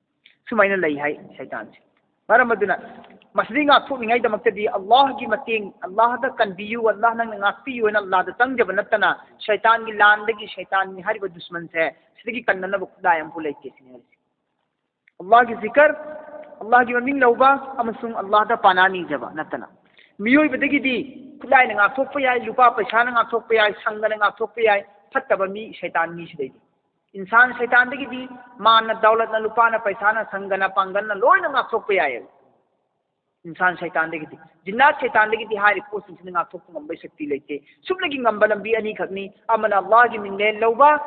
ꯁꯨꯃꯥꯏꯅ ꯂꯩ ꯍꯥꯏ ꯁꯩꯇꯥꯟꯁꯦ꯫ ꯃꯔꯝ ꯑꯗꯨꯅ ꯃꯁꯤꯗꯒꯤ ꯉꯥꯛꯊꯣꯛꯅꯤꯡꯉꯥꯏꯗꯃꯛꯇꯗꯤ ꯑꯜꯂꯥꯍꯒꯤ ꯃꯇꯦꯡ, ꯑꯜꯂꯥꯍꯗ ꯀꯟꯕꯤꯌꯨ, ꯑꯜꯂꯥꯍ ꯅꯪꯅ ꯉꯥꯛꯄꯤꯌꯨ ꯍꯥꯏꯅ ꯑꯜꯂꯥꯍꯗ ꯆꯪꯖꯕ ꯅꯠꯇꯅ, ꯁꯩꯇꯥꯟꯒꯤ ꯂꯥꯟꯗꯒꯤ, ꯁꯩꯇꯥꯟꯒꯤ ꯍꯥꯏꯔꯤꯕ ꯗꯨꯁꯃꯟꯁꯦ, ꯁꯤꯗꯒꯤ ꯀꯟꯅꯅꯕ ꯈꯨꯠꯂꯥꯏ ꯑꯃꯐꯥꯎ ꯂꯩꯇꯦ ꯁꯤꯅꯤ ꯍꯥꯏꯔꯤꯁꯦ꯫ ꯑꯜꯂꯥꯍꯒꯤ ꯖꯤꯀꯔ, ꯑꯜꯂꯥꯍꯒꯤ ꯃꯃꯤꯡ ꯂꯧꯕ ꯑꯃꯁꯨꯡ ꯑꯜꯂꯥꯍꯗ ꯄꯥꯅꯥ ꯅꯤꯖꯕ ꯅꯠꯇꯅ꯫ ꯃꯤꯑꯣꯏꯕꯗꯒꯤꯗꯤ ꯈꯨꯠꯂꯥꯏꯅ ꯉꯥꯛꯊꯣꯛꯄ ꯌꯥꯏ, ꯂꯨꯄꯥ ꯄꯩꯁꯥꯅ ꯉꯥꯛꯊꯣꯛꯄ ꯌꯥꯏ, ꯁꯪꯒꯅ ꯉꯥꯛꯊꯣꯛꯄ ꯌꯥꯏ, ꯐꯠꯇꯕ ꯃꯤ ꯁꯩꯇꯥꯟ ꯃꯤꯁꯤꯗꯩꯗꯤ꯫ ꯏꯟꯁꯥꯟ ꯁꯩꯇꯥꯟꯗꯒꯤꯗꯤ ꯃꯥꯟꯅ, ꯗꯧꯂꯠꯅ, ꯂꯨꯄꯥꯅ, ꯄꯩꯁꯥꯅ, ꯁꯪꯒꯅ, ꯄꯥꯡꯒꯜꯅ ꯂꯣꯏꯅ ꯉꯥꯛꯊꯣꯛꯄ ꯌꯥꯏꯑꯕ꯫ ꯏꯟꯁꯥꯟ ꯁꯩꯇꯥꯟꯗꯒꯤꯗꯤ, ꯖꯤꯟꯅꯥꯠ ꯁꯩꯇꯥꯟꯗꯒꯤꯗꯤ ꯍꯥꯏꯔꯤꯕ ꯄꯣꯠꯁꯤꯡꯁꯤꯅ ꯉꯥꯛꯊꯣꯛꯄ ꯉꯝꯕꯒꯤ ꯁꯛꯇꯤ ꯂꯩꯇꯦ꯫ ꯁꯨꯞꯅꯒꯤ ꯉꯝꯕ ꯂꯝꯕꯤ ꯑꯅꯤꯈꯛꯅꯤ, ꯑꯃꯅ ꯑꯜꯂꯥꯍꯒꯤ ꯃꯤꯡꯂꯦꯟ ꯂꯧꯕ,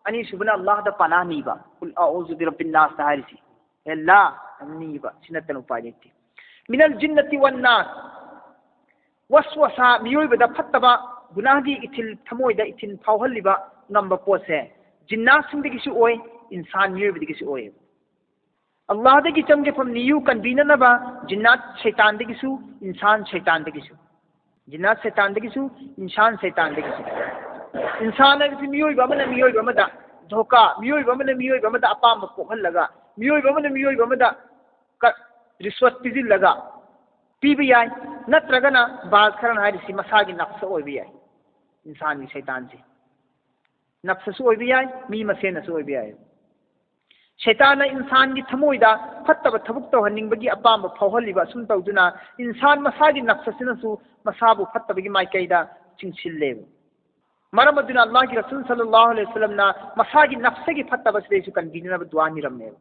ꯑꯅꯤꯁꯨꯕꯅ ꯑꯜꯂꯥꯍꯗ ꯄꯅꯥ ꯅꯤꯕ, "ꯀꯨꯜ ꯑꯎꯖꯨ ꯕꯤꯔꯕꯤꯟ ꯅꯥꯁ" ꯍꯥꯏꯔꯤꯁꯤ, "ꯍꯦ ꯑꯜꯂꯥꯍ" ꯅꯤꯕ, ꯁꯤ ꯅꯠꯇꯅ ꯎꯄꯥꯏ ꯂꯩꯇꯦ꯫ "ꯃꯤꯅꯜ ꯖꯤꯟꯅꯇꯤ ꯋꯟ ꯅꯥꯁ", ꯋꯁꯋꯁꯥ, ꯃꯤꯑꯣꯏꯕꯗ ꯐꯠꯇꯕ ꯒꯨꯅꯥꯍꯒꯤ ꯏꯊꯤꯜ, ꯊꯃꯣꯏꯗ ꯏꯊꯤꯜ ꯐꯥꯎꯍꯜꯂꯤꯕ ꯉꯝꯕ ꯄꯣꯠꯁꯦ ꯖꯤꯟꯅꯥꯠꯁꯤꯡꯗꯒꯤꯁꯨ ꯑꯣꯏ, ꯏꯟꯁꯥꯟ ꯃꯤꯑꯣꯏꯕꯗꯒꯤꯁꯨ ꯑꯣꯏ꯫ ꯑꯜꯂꯥꯍꯗꯒꯤ ꯆꯪꯖꯐꯝ ꯅꯤꯌꯨ ꯀꯟꯕꯤꯅꯅꯕ ꯖꯤꯟꯅꯥꯠ ꯁꯩꯇꯥꯟꯗꯒꯤꯁꯨ, ꯏꯟꯁꯥꯟ ꯁꯩꯇꯥꯟꯗꯒꯤꯁꯨ꯫ ꯖꯤꯟꯅꯥꯠ ꯁꯩꯇꯥꯟꯗꯒꯤꯁꯨ, ꯏꯟꯁꯥꯟ ꯁꯩꯇꯥꯟꯗꯒꯤꯁꯨ꯫ ꯏꯟꯁꯥꯟ ꯍꯥꯏꯕꯁꯤ ꯃꯤꯑꯣꯏꯕ ꯑꯃꯅ ꯃꯤꯑꯣꯏꯕ ꯑꯃꯗ ꯙꯣꯀꯥ, ꯃꯤꯑꯣꯏꯕ ꯑꯃꯅ ꯃꯤꯑꯣꯏꯕ ꯑꯃꯗ ꯑꯄꯥꯝꯕ ꯄꯣꯛꯍꯜꯂꯒ, ꯃꯤꯑꯣꯏꯕ ꯑꯃꯅ ꯃꯤꯑꯣꯏꯕ ꯑꯃꯗ ꯀ-, ꯔꯤꯁꯋꯠ ꯄꯤꯁꯤꯜꯂꯒ ꯄꯤꯕ ꯌꯥꯏ, ꯅꯠꯇ꯭ꯔꯒꯅ ꯕꯥꯜ ꯈꯔꯅ ꯍꯥꯏꯔꯤꯁꯤ ꯃꯁꯥꯒꯤ ꯅꯞꯁ ꯑꯣꯏꯕ ꯌꯥꯏ꯫ ꯏꯟꯁꯥꯟꯒꯤ ꯁꯩꯇꯥꯟꯁꯤ ꯅꯞꯁꯁꯨ ꯑꯣꯏꯕ ꯌꯥꯏ, ꯃꯤ ꯃꯁꯦꯟꯅꯁꯨ ꯑꯣꯏꯕ ꯌꯥꯏ꯫ ꯁꯩꯇꯥꯟꯅ ꯏꯟꯁꯥꯟꯒꯤ ꯊꯃꯣꯏꯗ ꯐꯠꯇꯕ ꯊꯕꯛ ꯇꯧꯍꯟꯅꯤꯡꯕꯒꯤ ꯑꯄꯥꯝꯕ ꯐꯥꯎꯍꯜꯂꯤꯕ, ꯑꯁꯨꯝ ꯇꯧꯗꯨꯅ ꯏꯟꯁꯥꯟ ꯃꯁꯥꯒꯤ ꯅꯞꯁꯁꯤꯅꯁꯨ ꯃꯁꯥꯕꯨ ꯐꯠꯇꯕꯒꯤ ꯃꯥꯏꯀꯩꯗ ꯆꯤꯡꯁꯤꯜꯂꯦꯕ꯫ ꯃꯔꯝ ꯑꯗꯨꯅ ꯑꯜꯂꯥꯍꯒꯤ ꯔꯁꯨꯜ ꯁꯜꯂꯜꯂꯥꯍꯨ ꯑꯂꯩꯍꯤ ꯋꯁꯜꯂꯝꯅ ꯃꯁꯥꯒꯤ ꯅꯞꯁꯒꯤ ꯐꯠꯇꯕꯁꯤꯗꯩꯁꯨ ꯀꯟꯕꯤꯅꯅꯕ ꯗꯨꯋꯥ ꯅꯤꯔꯝꯃꯦꯕ꯫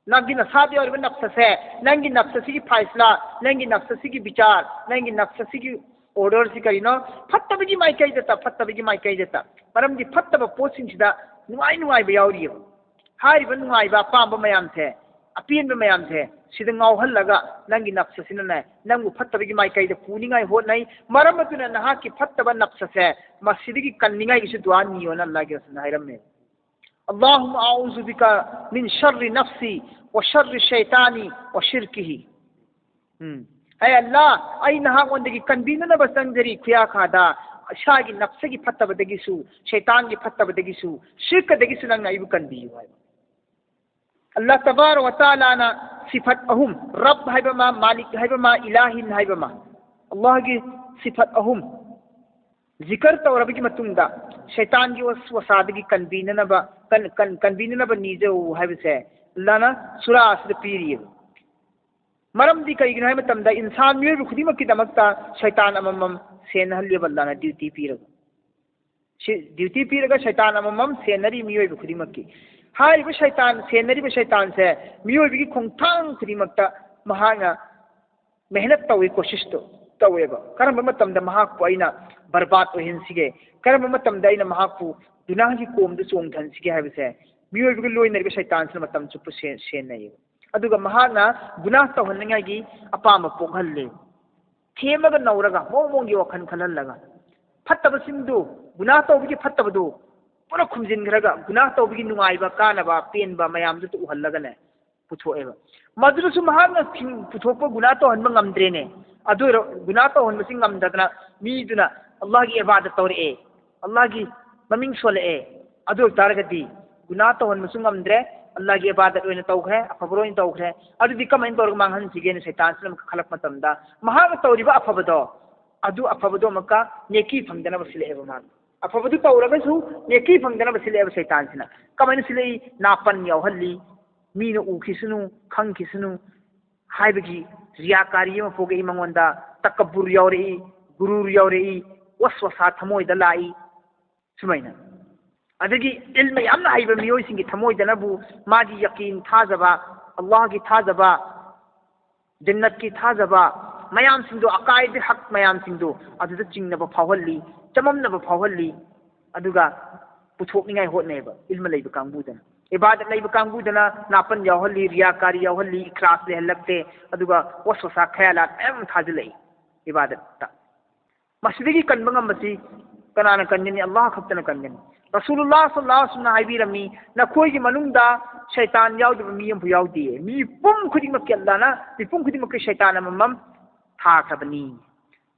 ꯅꯪꯒꯤ ꯅꯁꯥꯗ ꯌꯥꯎꯔꯤꯕ ꯅꯞꯁꯁꯦ, ꯅꯪꯒꯤ ꯅꯞꯁꯁꯤꯒꯤ ꯐꯥꯏꯁꯂꯥ, ꯅꯪꯒꯤ ꯅꯞꯁꯁꯤꯒꯤ ꯕꯤꯆꯥꯔ, ꯅꯪꯒꯤ ꯅꯞꯁꯁꯤꯒꯤ ꯑꯣꯔꯗꯔꯁꯤ ꯀꯔꯤꯅꯣ? ꯐꯠꯇꯕꯒꯤ ꯃꯥꯏꯀꯩꯗꯇ, ꯐꯠꯇꯕꯒꯤ ꯃꯥꯏꯀꯩꯗꯇ꯫ ꯃꯔꯝꯗꯤ ꯐꯠꯇꯕ ꯄꯣꯠꯁꯤꯡꯁꯤꯗ ꯅꯨꯡꯉꯥꯏ ꯅꯨꯡꯉꯥꯏꯕ ꯌꯥꯎꯔꯤꯑꯕ꯫ ꯍꯥꯏꯔꯤꯕ ꯅꯨꯡꯉꯥꯏꯕ ꯑꯄꯥꯝꯕ ꯃꯌꯥꯝꯁꯦ, ꯑꯄꯦꯟꯕ ꯃꯌꯥꯝꯁꯦ ꯁꯤꯗ ꯉꯥꯎꯍꯜꯂꯒ ꯅꯪꯒꯤ ꯅꯞꯁꯁꯤꯅꯅꯦ, ꯅꯪꯕꯨ ꯐꯠꯇꯕꯒꯤ ꯃꯥꯏꯀꯩꯗ ꯄꯨꯅꯤꯡꯉꯥꯏ ꯍꯣꯠꯅꯩ꯫ ꯃꯔꯝ ꯑꯗꯨꯅ ꯅꯍꯥꯛꯀꯤ ꯐꯠꯇꯕ ꯅꯞꯁꯁꯦ ꯃꯁꯤꯗꯒꯤ ꯀꯟꯅꯤꯡꯉꯥꯏꯒꯤꯁꯨ ꯗꯨꯋꯥ ꯅꯤꯌꯣꯅ ꯑꯜꯂꯥꯍꯒꯤ ꯔꯁꯨꯜꯅ ꯍꯥꯏꯔꯝꯃꯦ꯫ "ꯑꯜꯂꯥꯍꯨꯝꯃ ꯑꯎꯖꯨ ꯕꯤꯀ ꯃꯤꯟ ꯁꯔꯔꯤ ꯅꯐꯁꯤ ꯋ ꯁꯔꯔꯤ ꯁꯩꯇꯥꯅꯤ ꯋ ꯁꯤꯔꯀꯤꯍꯤ." ꯎꯝ꯫ "ꯑꯦ ꯑꯜꯂꯥꯍ, ꯑꯩ ꯅꯍꯥꯛꯉꯣꯟꯗꯒꯤ ꯀꯟꯕꯤꯅꯅꯕ ꯆꯪꯖꯔꯤ ꯈꯨꯌꯥꯈꯥꯗ, ꯏꯁꯥꯒꯤ ꯅꯞꯁꯒꯤ ꯐꯠꯇꯕꯗꯒꯤꯁꯨ, ꯁꯩꯇꯥꯟꯒꯤ ꯐꯠꯇꯕꯗꯒꯤꯁꯨ, ꯁꯤꯔꯀꯗꯒꯤꯁꯨ ꯅꯪꯅ ꯑꯩꯕꯨ ꯀꯟꯕꯤꯌꯨ" ꯍꯥꯏꯕ꯫ ꯑꯜꯂꯥꯍ ꯇꯕꯥꯔꯛ ꯋ ꯇꯥꯂꯥꯅ ꯁꯤꯐꯠ ꯑꯍꯨꯝ, ꯔꯕ ꯍꯥꯏꯕ ꯑꯃ, ꯃꯥꯂꯤꯛ ꯍꯥꯏꯕ ꯑꯃ, ꯏꯂꯥꯍꯤꯟ ꯍꯥꯏꯕ ꯑꯃ, ꯑꯜꯂꯥꯍꯒꯤ ꯁꯤꯐꯠ ꯑꯍꯨꯝ ꯖꯤꯀꯔ ꯇꯧꯔꯕꯒꯤ ꯃꯇꯨꯡꯗ ꯁꯩꯇꯥꯟꯒꯤ ꯋꯁ-, ꯋꯁꯥꯗꯒꯤ ꯀꯟꯕꯤꯅꯅꯕ, ꯀꯟ-, ꯀꯟ-, ꯀꯟꯕꯤꯅꯅꯕ ꯅꯤꯖꯧ ꯍꯥꯏꯕꯁꯦ ꯑꯜꯂꯥꯍꯅ ꯁꯨꯔꯥ ꯑꯁꯤꯗ ꯄꯤꯔꯤꯑꯕ꯫ ꯃꯔꯝꯗꯤ ꯀꯩꯒꯤꯅꯣ ꯍꯥꯏꯕ ꯃꯇꯝꯗ ꯏꯟꯁꯥꯟ ꯃꯤꯑꯣꯏꯕ ꯈꯨꯗꯤꯡꯃꯛꯀꯤꯗꯃꯛꯇ ꯁꯩꯇꯥꯟ ꯑꯃꯃꯝ ꯁꯦꯟꯅꯍꯜꯂꯦꯕ ꯑꯜꯂꯥꯍꯅ ꯗ꯭ꯌꯨꯇꯤ ꯄꯤꯔꯒ꯫ ꯁꯤ ꯗ꯭ꯌꯨꯇꯤ ꯄꯤꯔꯒ ꯁꯩꯇꯥꯟ ꯑꯃꯃꯝ ꯁꯦꯟꯅꯔꯤ ꯃꯤꯑꯣꯏꯕ ꯈꯨꯗꯤꯡꯃꯛꯀꯤ꯫ ꯍꯥꯏꯔꯤꯕ ꯁꯩꯇꯥꯟ, ꯁꯦꯟꯅꯔꯤꯕ ꯁꯩꯇꯥꯟꯁꯦ ꯃꯤꯑꯣꯏꯕꯒꯤ ꯈꯣꯡꯊꯥꯡ ꯈꯨꯗꯤꯡꯃꯛꯇ ꯃꯍꯥꯛꯅ ꯃꯦꯍꯅꯠ ꯇꯧꯏ, ꯀꯣꯁꯤꯁꯇꯣ ꯇꯧꯋꯦꯕ꯫ ꯀꯔꯝꯕ ꯃꯇꯝꯗ ꯃꯍꯥꯛꯄꯨ ꯑꯩꯅ ꯕꯔꯕꯥꯗ ꯑꯣꯏꯍꯟꯁꯤꯒꯦ, ꯀꯔꯝꯕ ꯃꯇꯝꯗ ꯑꯩꯅ ꯃꯍꯥꯛꯄꯨ ꯒꯨꯅꯥꯍꯒꯤ ꯀꯣꯝꯗ ꯆꯣꯡꯊꯍꯟꯁꯤꯒꯦ ꯍꯥꯏꯕꯁꯦ ꯃꯤꯑꯣꯏꯕꯒ ꯂꯣꯏꯅꯔꯤꯕ ꯁꯩꯇꯥꯟꯁꯤꯅ ꯃꯇꯝ ꯆꯨꯞꯄ ꯁꯦ-, ꯁꯦꯟꯅꯩꯌꯦꯕ꯫ ꯑꯗꯨꯒ ꯃꯍꯥꯛꯅ ꯒꯨꯅꯥꯍ ꯇꯧꯍꯟꯅꯤꯡꯉꯥꯏꯒꯤ ꯑꯄꯥꯝꯕ ꯄꯣꯛꯍꯜꯂꯦ꯫ ꯊꯦꯝꯃꯒ ꯅꯧꯔꯒ ꯃꯑꯣꯡ ꯃꯑꯣꯡꯒꯤ ꯋꯥꯈꯜ ꯈꯜꯍꯜꯂꯒ ꯐꯠꯇꯕꯁꯤꯡꯗꯨ, ꯒꯨꯅꯥꯍ ꯇꯧꯕꯒꯤ ꯐꯠꯇꯕꯗꯨ ꯄꯨꯔꯥ ꯈꯨꯝꯖꯤꯟꯈ꯭ꯔꯒ ꯒꯨꯅꯥꯍ ꯇꯧꯕꯒꯤ ꯅꯨꯡꯉꯥꯏꯕ, ꯀꯥꯟꯅꯕ, ꯄꯦꯟꯕ ꯃꯌꯥꯝꯗꯨ ꯎꯍꯜꯂꯒꯅꯦ ꯄꯨꯊꯣꯛꯑꯦꯕ꯫ ꯃꯗꯨꯗꯁꯨ ꯃꯍꯥꯛꯅ ꯊꯤꯡ-, ꯄꯨꯊꯣꯛꯄ ꯒꯨꯅꯥꯍ ꯇꯧꯍꯟꯕ ꯉꯝꯗ꯭ꯔꯦꯅꯦ꯫ ꯑꯗꯨ ꯑꯣꯏꯔ-, ꯒꯨꯅꯥꯍ ꯇꯧꯍꯟꯕꯁꯤ ꯉꯝꯗꯗꯅ ꯃꯤꯗꯨꯅ ꯑꯜꯂꯥꯍꯒꯤ ꯏꯕꯥꯗꯠ ꯇꯧꯔꯛꯑꯦ, ꯑꯜꯂꯥꯍꯒꯤ ꯃꯃꯤꯡ ꯁꯣꯜꯂꯛꯑꯦ꯫ ꯑꯗꯨ ꯑꯣꯏꯕ ꯇꯥꯔꯒꯗꯤ ꯒꯨꯅꯥꯍ ꯇꯧꯍꯟꯕꯁꯨ ꯉꯝꯗ꯭ꯔꯦ, ꯑꯜꯂꯥꯍꯒꯤ ꯏꯕꯥꯗꯠ ꯑꯣꯏꯅ ꯇꯧꯈ꯭ꯔꯦ, ꯑꯐꯕ ꯑꯣꯏꯅ ꯇꯧꯈ꯭ꯔꯦ꯫ ꯑꯗꯨꯗꯤ ꯀꯃꯥꯏꯅ ꯇꯧꯔꯒ ꯃꯥꯡꯍꯟꯁꯤꯒꯦꯅ ꯁꯩꯇꯥꯟꯁꯤꯅ ꯑꯃꯨꯛ ꯈꯜꯂꯛꯄ ꯃꯇꯝꯗ ꯃꯍꯥꯛꯅ ꯇꯧꯔꯤꯕ ꯑꯐꯕꯗꯣ, ꯑꯗꯨ ꯑꯐꯕꯗꯣ ꯑꯃꯨꯛꯀ ꯅꯦꯀꯤ ꯐꯪꯗꯅꯕ ꯁꯤꯜꯂꯛꯑꯦꯕ ꯃꯥꯅ꯫ ꯑꯐꯕꯗꯨ ꯇꯧꯔꯒꯁꯨ ꯅꯦꯀꯤ ꯐꯪꯗꯅꯕ ꯁꯤꯜꯂꯛꯑꯦꯕ ꯁꯩꯇꯥꯟꯁꯤꯅ꯫ ꯀꯃꯥꯏꯅ ꯁꯤꯜꯂꯛꯏ? ꯅꯥꯄꯟ ꯌꯥꯎꯍꯜꯂꯤ, ꯃꯤꯅ ꯎꯈꯤꯁꯅꯨ, ꯈꯪꯈꯤꯁꯅꯨ ꯍꯥꯏꯕꯒꯤ ꯔꯤꯌꯥꯀꯥꯔꯤ ꯑꯃ ꯄꯣꯛꯂꯛꯏ ꯃꯉꯣꯟꯗ, ꯇꯀꯕꯨꯔ ꯌꯥꯎꯔꯛꯏ, ꯒꯨꯔꯨꯔ ꯌꯥꯎꯔꯛꯏ, ꯋꯁꯋꯁꯥ ꯊꯃꯣꯏꯗ ꯂꯥꯛꯏ꯫ ꯁꯨꯃꯥꯏꯅ꯫ ꯑꯗꯒꯤ ꯏꯜꯃ ꯌꯥꯝꯅ ꯍꯩꯕ ꯃꯤꯑꯣꯏꯁꯤꯡꯒꯤ ꯊꯃꯣꯏꯗꯅꯕꯨ ꯃꯥꯒꯤ ꯌꯀꯤꯟ ꯊꯥꯖꯕ, ꯑꯜꯂꯥꯍꯒꯤ ꯊꯥꯖꯕ, ꯖꯟꯅꯠꯀꯤ ꯊꯥꯖꯕ ꯃꯌꯥꯝꯁꯤꯡꯗꯣ, ꯑꯀꯥꯏꯗ ꯍꯛ ꯃꯌꯥꯝꯁꯤꯡꯗꯣ ꯑꯗꯨꯗ ꯆꯤꯡꯅꯕ ꯐꯥꯎꯍꯜꯂꯤ, ꯆꯃꯝꯅꯕ ꯐꯥꯎꯍꯜꯂꯤ꯫ ꯑꯗꯨꯒ ꯄꯨꯊꯣꯛꯅꯤꯡꯉꯥꯏ ꯍꯣꯠꯅꯩꯕ ꯏꯜꯃ ꯂꯩꯕ ꯀꯥꯡꯕꯨꯗꯅ꯫ ꯏꯕꯥꯗꯠ ꯂꯩꯕ ꯀꯥꯡꯕꯨꯗꯅ ꯅꯥꯄꯟ ꯌꯥꯎꯍꯜꯂꯤ, ꯔꯤꯌꯥꯀꯥꯔꯤ ꯌꯥꯎꯍꯜꯂꯤ, ꯏꯈ꯭ꯂꯥꯁ ꯂꯩꯍꯜꯂꯛꯇꯦ, ꯑꯗꯨꯒ ꯋꯁꯋꯁꯥ ꯈꯌꯥꯂꯥꯠ ꯃꯌꯥꯝ ꯑꯃ ꯊꯥꯖꯤꯜꯂꯛꯏ ꯏꯕꯥꯗꯠꯇ꯫ ꯃꯁꯤꯗꯒꯤ ꯀꯟꯕ ꯉꯝꯕꯁꯤ ꯀꯅꯥꯅ ꯀꯟꯒꯅꯤ? ꯑꯜꯂꯥꯍ ꯈꯛꯇꯅ ꯀꯟꯒꯅꯤ꯫ ꯔꯁꯨꯂꯨꯜꯂꯥꯍ ꯁꯜꯂꯜꯂꯥꯍꯨ ꯑꯂꯩꯍꯤ ꯋꯁꯜꯂꯝꯅ ꯍꯥꯏꯕꯤꯔꯝꯃꯤ, "ꯅꯈꯣꯏꯒꯤ ꯃꯅꯨꯡꯗ ꯁꯩꯇꯥꯟ ꯌꯥꯎꯗꯕ ꯃꯤ ꯑꯃꯐꯥꯎ ꯌꯥꯎꯗꯦ꯫ ꯃꯤꯄꯨꯝ ꯈꯨꯗꯤꯡꯃꯛꯀꯤ ꯑꯜꯂꯥꯍꯅ ꯃꯤꯄꯨꯝ ꯈꯨꯗꯤꯡꯃꯛꯀꯤ ꯁꯩꯇꯥꯟ ꯑꯃꯃꯝ ꯊꯥꯈ꯭ꯔꯕꯅꯤ"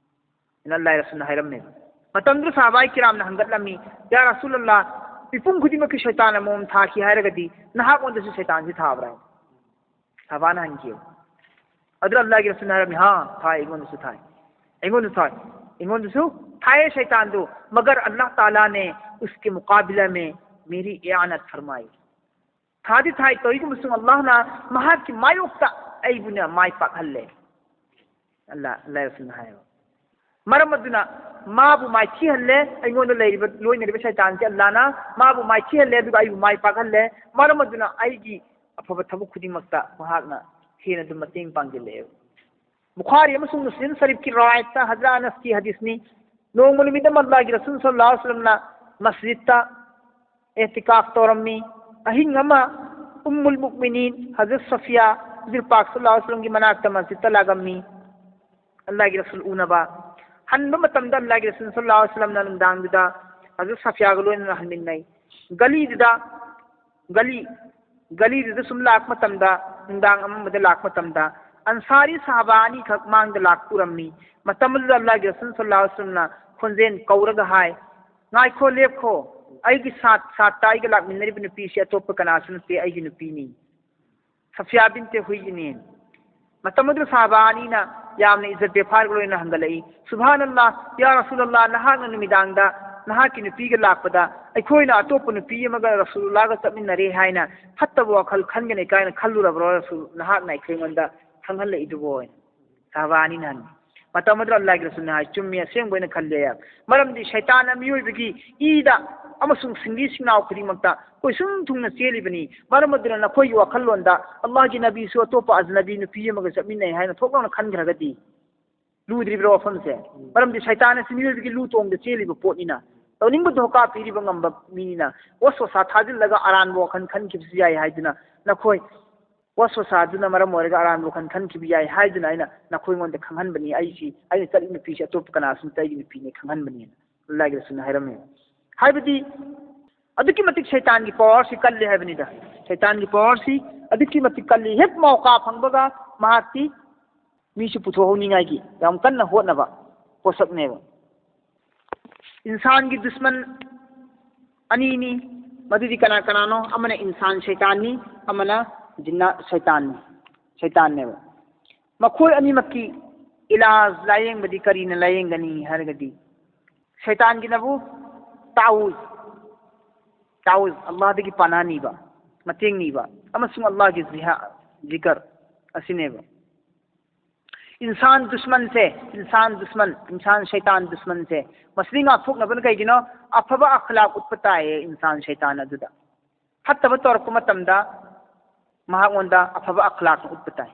ꯍꯥꯏꯅ ꯑꯜꯂꯥꯍ ꯔꯁꯨꯜꯅ ꯍꯥꯏꯔꯝꯃꯦꯕ꯫ ꯃꯇꯝꯗꯨꯗ ꯁꯍꯥꯕꯥꯏ ꯀꯤꯔꯥꯝꯅ ꯍꯪꯒꯠꯂꯝꯃꯤ, "ꯌꯥ ꯔꯁꯨꯂꯜꯂꯥꯍ, ꯃꯤꯄꯨꯝ ꯈꯨꯗꯤꯡꯃꯛꯀꯤ ꯁꯩꯇꯥꯟ ꯑꯃꯃꯝ ꯊꯥꯈꯤ ꯍꯥꯏꯔꯒꯗꯤ ꯅꯍꯥꯛꯉꯣꯟꯗꯁꯨ ꯁꯩꯇꯥꯟꯁꯤ ꯊꯥꯕ꯭ꯔꯥ? ꯁꯍꯥꯕꯥꯅ ꯍꯪꯈꯤꯕ꯫ ꯑꯗꯨꯗ ꯑꯜꯂꯥꯍꯒꯤ ꯔꯁꯨꯜꯅ ꯍꯥꯏꯔꯝꯃꯤ, "ꯍꯥ, ꯊꯥꯏ, ꯑꯩꯉꯣꯟꯗꯁꯨ ꯊꯥꯏ, ꯑꯩꯉꯣꯟꯗꯁꯨ ꯊꯥꯏ, ꯑꯩꯉꯣꯟꯗꯁꯨ ꯊꯥꯏꯌꯦ ꯁꯩꯇꯥꯟꯗꯨ, ꯃꯒꯔ ꯑꯜꯂꯥꯍ ꯇꯥꯂꯥꯅꯦ ꯎꯁꯀꯦ ꯃꯨꯀꯥꯕꯤꯂꯥ ꯃꯦ ꯃꯦꯔꯤ ꯏꯌꯥꯅꯠ ꯐꯔꯃꯥꯏ"꯫ ꯊꯥꯗꯤ ꯊꯥꯏ, ꯇꯧꯏꯒꯨꯝꯕꯁꯨꯡ ꯑꯜꯂꯥꯍꯅ ꯃꯍꯥꯛꯀꯤ ꯃꯥꯌꯣꯛꯇ ꯑꯩꯕꯨꯅ ꯃꯥꯏ ꯄꯥꯛꯍꯜꯂꯦ꯫ ꯑꯜꯂꯥꯍ, ꯑꯜꯂꯥꯍ ꯔꯁꯨꯜꯅ ꯍꯥꯏꯌꯦꯕ꯫ ꯃꯔꯝ ꯑꯗꯨꯅ ꯃꯥꯕꯨ ꯃꯥꯏꯊꯤꯍꯜꯂꯦ, ꯑꯩꯉꯣꯟꯗ ꯂꯩꯔꯤꯕ, ꯂꯣꯏꯅꯔꯤꯕ ꯁꯩꯇꯥꯟꯁꯦ ꯑꯜꯂꯥꯍꯅ ꯃꯥꯕꯨ ꯃꯥꯏꯊꯤꯍꯜꯂꯦ, ꯑꯗꯨꯒ ꯑꯩꯕꯨ ꯃꯥꯏ ꯄꯥꯛꯍꯜꯂꯦ꯫ ꯃꯔꯝ ꯑꯗꯨꯅ ꯑꯩꯒꯤ ꯑꯐꯕ ꯊꯕꯛ ꯈꯨꯗꯤꯡꯃꯛꯇ ꯃꯍꯥꯛꯅ ꯍꯦꯟꯅ ꯑꯗꯨꯝ ꯃꯇꯦꯡ ꯄꯥꯡꯁꯤꯜꯂꯛꯑꯦꯕ꯫ ꯕꯨꯈꯥꯔꯤ ꯑꯃꯁꯨꯡ ꯃꯨꯁꯂꯤꯝ ꯁꯔꯤꯐꯀꯤ ꯔꯤꯋꯥꯌꯠꯇ ꯍꯖꯔꯠ ꯑꯅꯁꯀꯤ ꯍꯗꯤꯁꯅꯤ, ꯅꯣꯡꯃ ꯅꯨꯃꯤꯠ ꯑꯃ ꯑꯜꯂꯥꯍꯒꯤ ꯔꯁꯨꯜ ꯁꯜꯂꯜꯂꯥꯍꯨ ꯑꯂꯩꯍꯤ ꯋꯁꯜꯂꯝꯅ ꯃꯁꯖꯤꯗꯇ ꯑꯦꯇꯤꯀꯥꯐ ꯇꯧꯔꯝꯃꯤ꯫ ꯑꯍꯤꯡ ꯑꯃ ꯎꯝꯃꯨꯜ ꯃꯨꯛꯃꯤꯅꯤꯟ ꯍꯖꯔꯠ ꯁꯐꯤꯌꯥ ꯍꯨꯖꯨꯔ ꯄꯥꯛ ꯁꯜꯂꯜꯂꯥꯍꯨ ꯑꯂꯩꯍꯤ ꯋꯁꯜꯂꯝꯒꯤ ꯃꯅꯥꯛꯇ ꯃꯁꯖꯤꯗꯇ ꯂꯥꯛꯂꯝꯃꯤ꯫ ꯑꯜꯂꯥꯍꯒꯤ ꯔꯁꯨꯜ ꯎꯅꯕ ꯍꯟꯕ ꯃꯇꯝꯗ ꯑꯜꯂꯥꯍꯒꯤ ꯔꯁꯨꯜ ꯁꯜꯂꯜꯂꯥꯍꯨ ꯑꯂꯩꯍꯤ ꯋꯁꯜꯂꯝꯅ ꯅꯨꯡꯗꯥꯡꯗꯨꯗ ꯍꯖꯔꯠ ꯁꯐꯤꯌꯥꯒ ꯂꯣꯏꯅꯅ ꯍꯟꯃꯤꯟꯅꯩ꯫ ꯒꯂꯤꯗꯨꯗ ꯒꯂꯤ, ꯒꯂꯤꯗꯨꯗ ꯁꯨꯝ ꯂꯥꯛꯄ ꯃꯇꯝꯗ, ꯅꯨꯡꯗꯥꯡ ꯑꯃꯝꯕꯗ ꯂꯥꯛꯄ ꯃꯇꯝꯗ, ꯑꯟꯁꯥꯔꯤ ꯁꯍꯥꯕꯥ ꯑꯅꯤꯈꯛ ꯃꯥꯡꯗ ꯂꯥꯛꯄ ꯎꯔꯝꯃꯤ꯫ ꯃꯇꯝ ꯑꯗꯨꯗ ꯑꯜꯂꯥꯍꯒꯤ ꯔꯁꯨꯜ ꯁꯜꯂꯜꯂꯥꯍꯨ ꯑꯂꯩꯍꯤ ꯋꯁꯜꯂꯝꯅ ꯈꯣꯟꯖꯦꯜ ꯀꯧꯔꯒ ꯍꯥꯏ, "ꯉꯥꯏꯈꯣ, ꯂꯦꯞꯈꯣ, ꯑꯩꯒꯤ ꯁꯥꯠ-, ꯁꯥꯠꯇ ꯑꯩꯒ ꯂꯥꯛꯃꯤꯟꯅꯔꯤꯕ ꯅꯨꯄꯤꯁꯤ ꯑꯇꯣꯞꯄ ꯀꯅꯥꯁꯨ ꯅꯠꯇꯦ, ꯑꯩꯒꯤ ꯅꯨꯄꯤꯅꯤ, ꯁꯐꯤꯌꯥ ꯕꯤꯟꯇꯦ ꯍꯨꯏꯒꯤꯅꯤ"꯫ ꯃꯇꯝ ꯑꯗꯨꯗ ꯁꯍꯥꯕꯥ ꯑꯅꯤꯅ ꯌꯥꯝꯅ ꯏꯖꯠ ꯕꯦꯐꯥꯔꯒ ꯂꯣꯏꯅꯅ ꯍꯪꯒꯠꯂꯛꯏ, "ꯁꯨꯕꯍꯥꯅꯜꯂꯥꯍ, ꯌꯥ ꯔꯁꯨꯂꯜꯂꯥꯍ, ꯅꯍꯥꯛꯅ ꯅꯨꯃꯤꯗꯥꯡꯗ ꯅꯍꯥꯛꯀꯤ ꯅꯨꯄꯤꯒ ꯂꯥꯛꯄꯗ ꯑꯩꯈꯣꯏꯅ ꯑꯇꯣꯞꯄ ꯅꯨꯄꯤ ꯑꯃꯒ ꯔꯁꯨꯂꯨꯜꯂꯥꯍꯒ ꯆꯠꯃꯤꯟꯅꯔꯦ ꯍꯥꯏꯅ ꯐꯠꯇꯕ ꯋꯥꯈꯜ ꯈꯟꯒꯅꯤ ꯀꯥꯏꯅ ꯈꯜꯂꯨꯔꯕ꯭ꯔꯣ ꯔꯁꯨꯜ? ꯅꯍꯥꯛꯅ ꯑꯩꯈꯣꯏꯉꯣꯟꯗ ꯈꯪꯍꯜꯂꯛꯏꯗꯨꯕꯨ?" ꯍꯥꯏꯅ ꯁꯍꯥꯕꯥ ꯑꯅꯤꯅ ꯍꯪꯉꯤ꯫ ꯃꯇꯝ ꯑꯗꯨꯗ ꯑꯜꯂꯥꯍꯒꯤ ꯔꯁꯨꯜꯅ ꯍꯥꯏ, "ꯆꯨꯝꯃꯤ, ꯑꯁꯦꯡꯕ ꯑꯣꯏꯅ ꯈꯜꯂꯦ꯫ ꯃꯔꯝꯗꯤ ꯁꯩꯇꯥꯟꯅ ꯃꯤꯑꯣꯏꯕꯒꯤ ꯏꯗ ꯑꯃꯁꯨꯡ ꯁꯤꯡꯂꯤ ꯁꯤꯡꯅꯥꯎ ꯈꯨꯗꯤꯡꯃꯛꯇ ꯀꯣꯏꯁꯨꯝ ꯊꯨꯡꯅ ꯆꯦꯜꯂꯤꯕꯅꯤ꯫ ꯃꯔꯝ ꯑꯗꯨꯅ ꯅꯈꯣꯏꯒꯤ ꯋꯥꯈꯜꯂꯣꯟꯗ ꯑꯜꯂꯥꯍꯒꯤ ꯅꯕꯤꯁꯨ ꯑꯇꯣꯞꯄ ꯑꯖꯅꯕꯤ ꯅꯨꯄꯤ ꯑꯃꯒ ꯆꯠꯃꯤꯟꯅꯩ ꯍꯥꯏꯅ ꯊꯣꯛ ꯂꯥꯎꯅ ꯈꯟꯈ꯭ꯔꯒꯗꯤ?" ꯂꯨꯗ꯭ꯔꯤꯕ꯭ꯔꯥ ꯋꯥꯐꯝꯁꯦ? ꯃꯔꯝꯗꯤ ꯁꯩꯇꯥꯟ ꯑꯁꯤ ꯃꯤꯑꯣꯏꯕꯒꯤ ꯂꯨ ꯇꯣꯡꯗ ꯆꯦꯜꯂꯤꯕ ꯄꯣꯠꯅꯤꯅ, ꯇꯧꯅꯤꯡꯕ ꯙꯣꯀꯥ ꯄꯤꯔꯤꯕ ꯉꯝꯕ ꯃꯤꯅꯤꯅ, ꯋꯥꯁꯋꯥꯁꯥ ꯊꯥꯖꯤꯜꯂꯒ ꯑꯔꯥꯟꯕ ꯋꯥꯈꯜ ꯈꯟꯈꯤꯕꯁꯨ ꯌꯥꯏ ꯍꯥꯏꯗꯨꯅ ꯅꯈꯣꯏ ꯋꯥꯁꯋꯥꯁꯥꯗꯨꯅ ꯃꯔꯝ ꯑꯣꯏꯔꯒ ꯑꯔꯥꯟꯕ ꯋꯥꯈꯜ ꯈꯟꯈꯤꯕ ꯌꯥꯏ ꯍꯥꯏꯗꯨꯅ ꯑꯩꯅ ꯅꯈꯣꯏꯉꯣꯟꯗ ꯈꯪꯍꯟꯕꯅꯤ꯫ ꯑꯩꯁꯤ, ꯑꯩꯅ ꯆꯠꯂꯤ ꯅꯨꯄꯤꯁꯤ ꯑꯇꯣꯞꯄ ꯀꯅꯥꯁꯨ ꯅꯠꯇꯦ, ꯑꯩꯒꯤ ꯅꯨꯄꯤꯅꯦ ꯈꯪꯍꯟꯕꯅꯦꯅ ꯑꯜꯂꯥꯍꯒꯤ ꯔꯁꯨꯜꯅ ꯍꯥꯏꯔꯝꯃꯦ꯫ ꯍꯥꯏꯕꯗꯤ ꯑꯗꯨꯛꯀꯤ ꯃꯇꯤꯛ ꯁꯩꯇꯥꯟꯒꯤ ꯄꯋꯥꯔꯁꯤ ꯀꯜꯂꯤ ꯍꯥꯏꯕꯅꯤꯗ꯫ ꯁꯩꯇꯥꯟꯒꯤ ꯄꯋꯥꯔꯁꯤ ꯑꯗꯨꯛꯀꯤ ꯃꯇꯤꯛ ꯀꯜꯂꯤ꯫ ꯍꯦꯛ ꯃꯧꯀꯥ ꯐꯪꯕꯒ ꯃꯍꯥꯛꯇꯤ ꯃꯤꯁꯨ ꯄꯨꯊꯣꯛꯍꯧꯅꯤꯡꯉꯥꯏꯒꯤ ꯌꯥꯝ ꯀꯟꯅ ꯍꯣꯠꯅꯕ ꯄꯣꯠꯁꯛꯅꯦꯕ꯫ ꯏꯟꯁꯥꯟꯒꯤ ꯗꯨꯁꯃꯟ ꯑꯅꯤꯅꯤ꯫ ꯃꯗꯨꯗꯤ ꯀꯅꯥ ꯀꯅꯥꯅꯣ? ꯑꯃꯅ ꯏꯟꯁꯥꯟ ꯁꯩꯇꯥꯟꯅꯤ, ꯑꯃꯅ ꯖꯤꯟꯅꯥꯠ ꯁꯩꯇꯥꯟꯅꯤ, ꯁꯩꯇꯥꯟꯅꯦꯕ꯫ ꯃꯈꯣꯏ ꯑꯅꯤꯃꯛꯀꯤ ꯏꯂꯥꯖ, ꯂꯥꯌꯦꯡꯕꯗꯤ ꯀꯔꯤꯅ ꯂꯥꯌꯦꯡꯒꯅꯤ ꯍꯥꯏꯔꯒꯗꯤ, ꯁꯩꯇꯥꯟꯒꯤꯅꯕꯨ ꯇꯥꯎꯖ, ꯇꯥꯎꯖ, ꯑꯜꯂꯥꯍꯗꯒꯤ ꯄꯅꯥ ꯅꯤꯕ, ꯃꯇꯦꯡ ꯅꯤꯕ, ꯑꯃꯁꯨꯡ ꯑꯜꯂꯥꯍꯒꯤ ꯖꯤꯍꯥ-, ꯖꯤꯀꯔ ꯑꯁꯤꯅꯦꯕ꯫ ꯏꯟꯁꯥꯟ ꯗꯨꯁꯃꯟꯁꯦ, ꯏꯟꯁꯥꯟ ꯗꯨꯁꯃꯟ, ꯏꯟꯁꯥꯟ ꯁꯩꯇꯥꯟ ꯗꯨꯁꯃꯟꯁꯦ, ꯃꯁꯤꯗꯤ ꯉꯥꯛꯊꯣꯛꯅꯕꯅ ꯀꯩꯒꯤꯅꯣ? ꯑꯐꯕ ꯑꯈꯂꯥꯛ ꯎꯠꯄ ꯇꯥꯏꯌꯦ ꯏꯟꯁꯥꯟ ꯁꯩꯇꯥꯟ ꯑꯗꯨꯗ꯫ ꯐꯠꯇꯕ ꯇꯧꯔꯛꯄ ꯃꯇꯝꯗ ꯃꯍꯥꯛꯉꯣꯟꯗ ꯑꯐꯕ ꯑꯈꯂꯥꯛꯅ ꯎꯠꯄ ꯇꯥꯏ꯫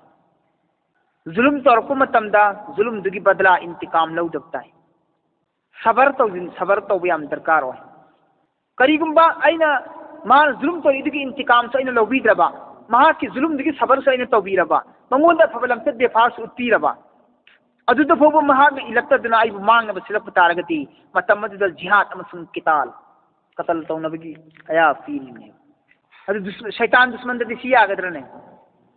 ꯖꯨꯂꯨꯝ ꯇꯧꯔꯛꯄ ꯃꯇꯝꯗ ꯖꯨꯂꯨꯝꯗꯨꯒꯤ ꯕꯗꯂꯥ, ꯏꯟꯇꯤꯀꯥꯝ ꯂꯧꯗꯕ ꯇꯥꯏ꯫ ꯁꯕꯔ ꯇꯧꯁꯤꯟ-, ꯁꯕꯔ ꯇꯧꯕ ꯌꯥꯝ ꯗꯔꯀꯥꯔ ꯑꯣꯏ꯫ ꯀꯔꯤꯒꯨꯝꯕ ꯑꯩꯅ, ꯃꯥꯅ ꯖꯨꯂꯨꯝ ꯇꯧꯔꯤꯗꯨꯒꯤ ꯏꯟꯇꯤꯀꯥꯝꯁꯨ ꯑꯩꯅ ꯂꯧꯕꯤꯗ꯭ꯔꯕ, ꯃꯍꯥꯛꯀꯤ ꯖꯨꯂꯨꯝꯗꯨꯒꯤ ꯁꯕꯔꯁꯨ ꯑꯩꯅ ꯇꯧꯕꯤꯔꯕ, ꯃꯉꯣꯟꯗ ꯑꯐꯕ ꯂꯝꯆꯠ ꯕꯦꯐꯥꯔꯁꯨ ꯎꯠꯄꯤꯔꯕ, ꯑꯗꯨꯗ ꯐꯥꯎꯕ ꯃꯍꯥꯛꯅ ꯏꯜꯂꯛꯇꯗꯅ ꯑꯩꯕꯨ ꯃꯥꯡꯅꯕ ꯁꯤꯜꯂꯛꯄ ꯇꯥꯔꯒꯗꯤ, ꯃꯇꯝ ꯑꯗꯨꯗ ꯖꯤꯍꯥꯗ ꯑꯃꯁꯨꯡ ꯀꯤꯇꯥꯜ, ꯀꯇꯜ ꯇꯧꯅꯕꯒꯤ ꯑꯌꯥꯕ ꯄꯤꯔꯤꯅꯦ꯫ ꯑꯗꯨ ꯗꯨꯁ-, ꯁꯩꯇꯥꯟ ꯗꯨꯁꯃꯟꯗꯗꯤ ꯁꯤ ꯌꯥꯒꯗ꯭ꯔꯅꯦ?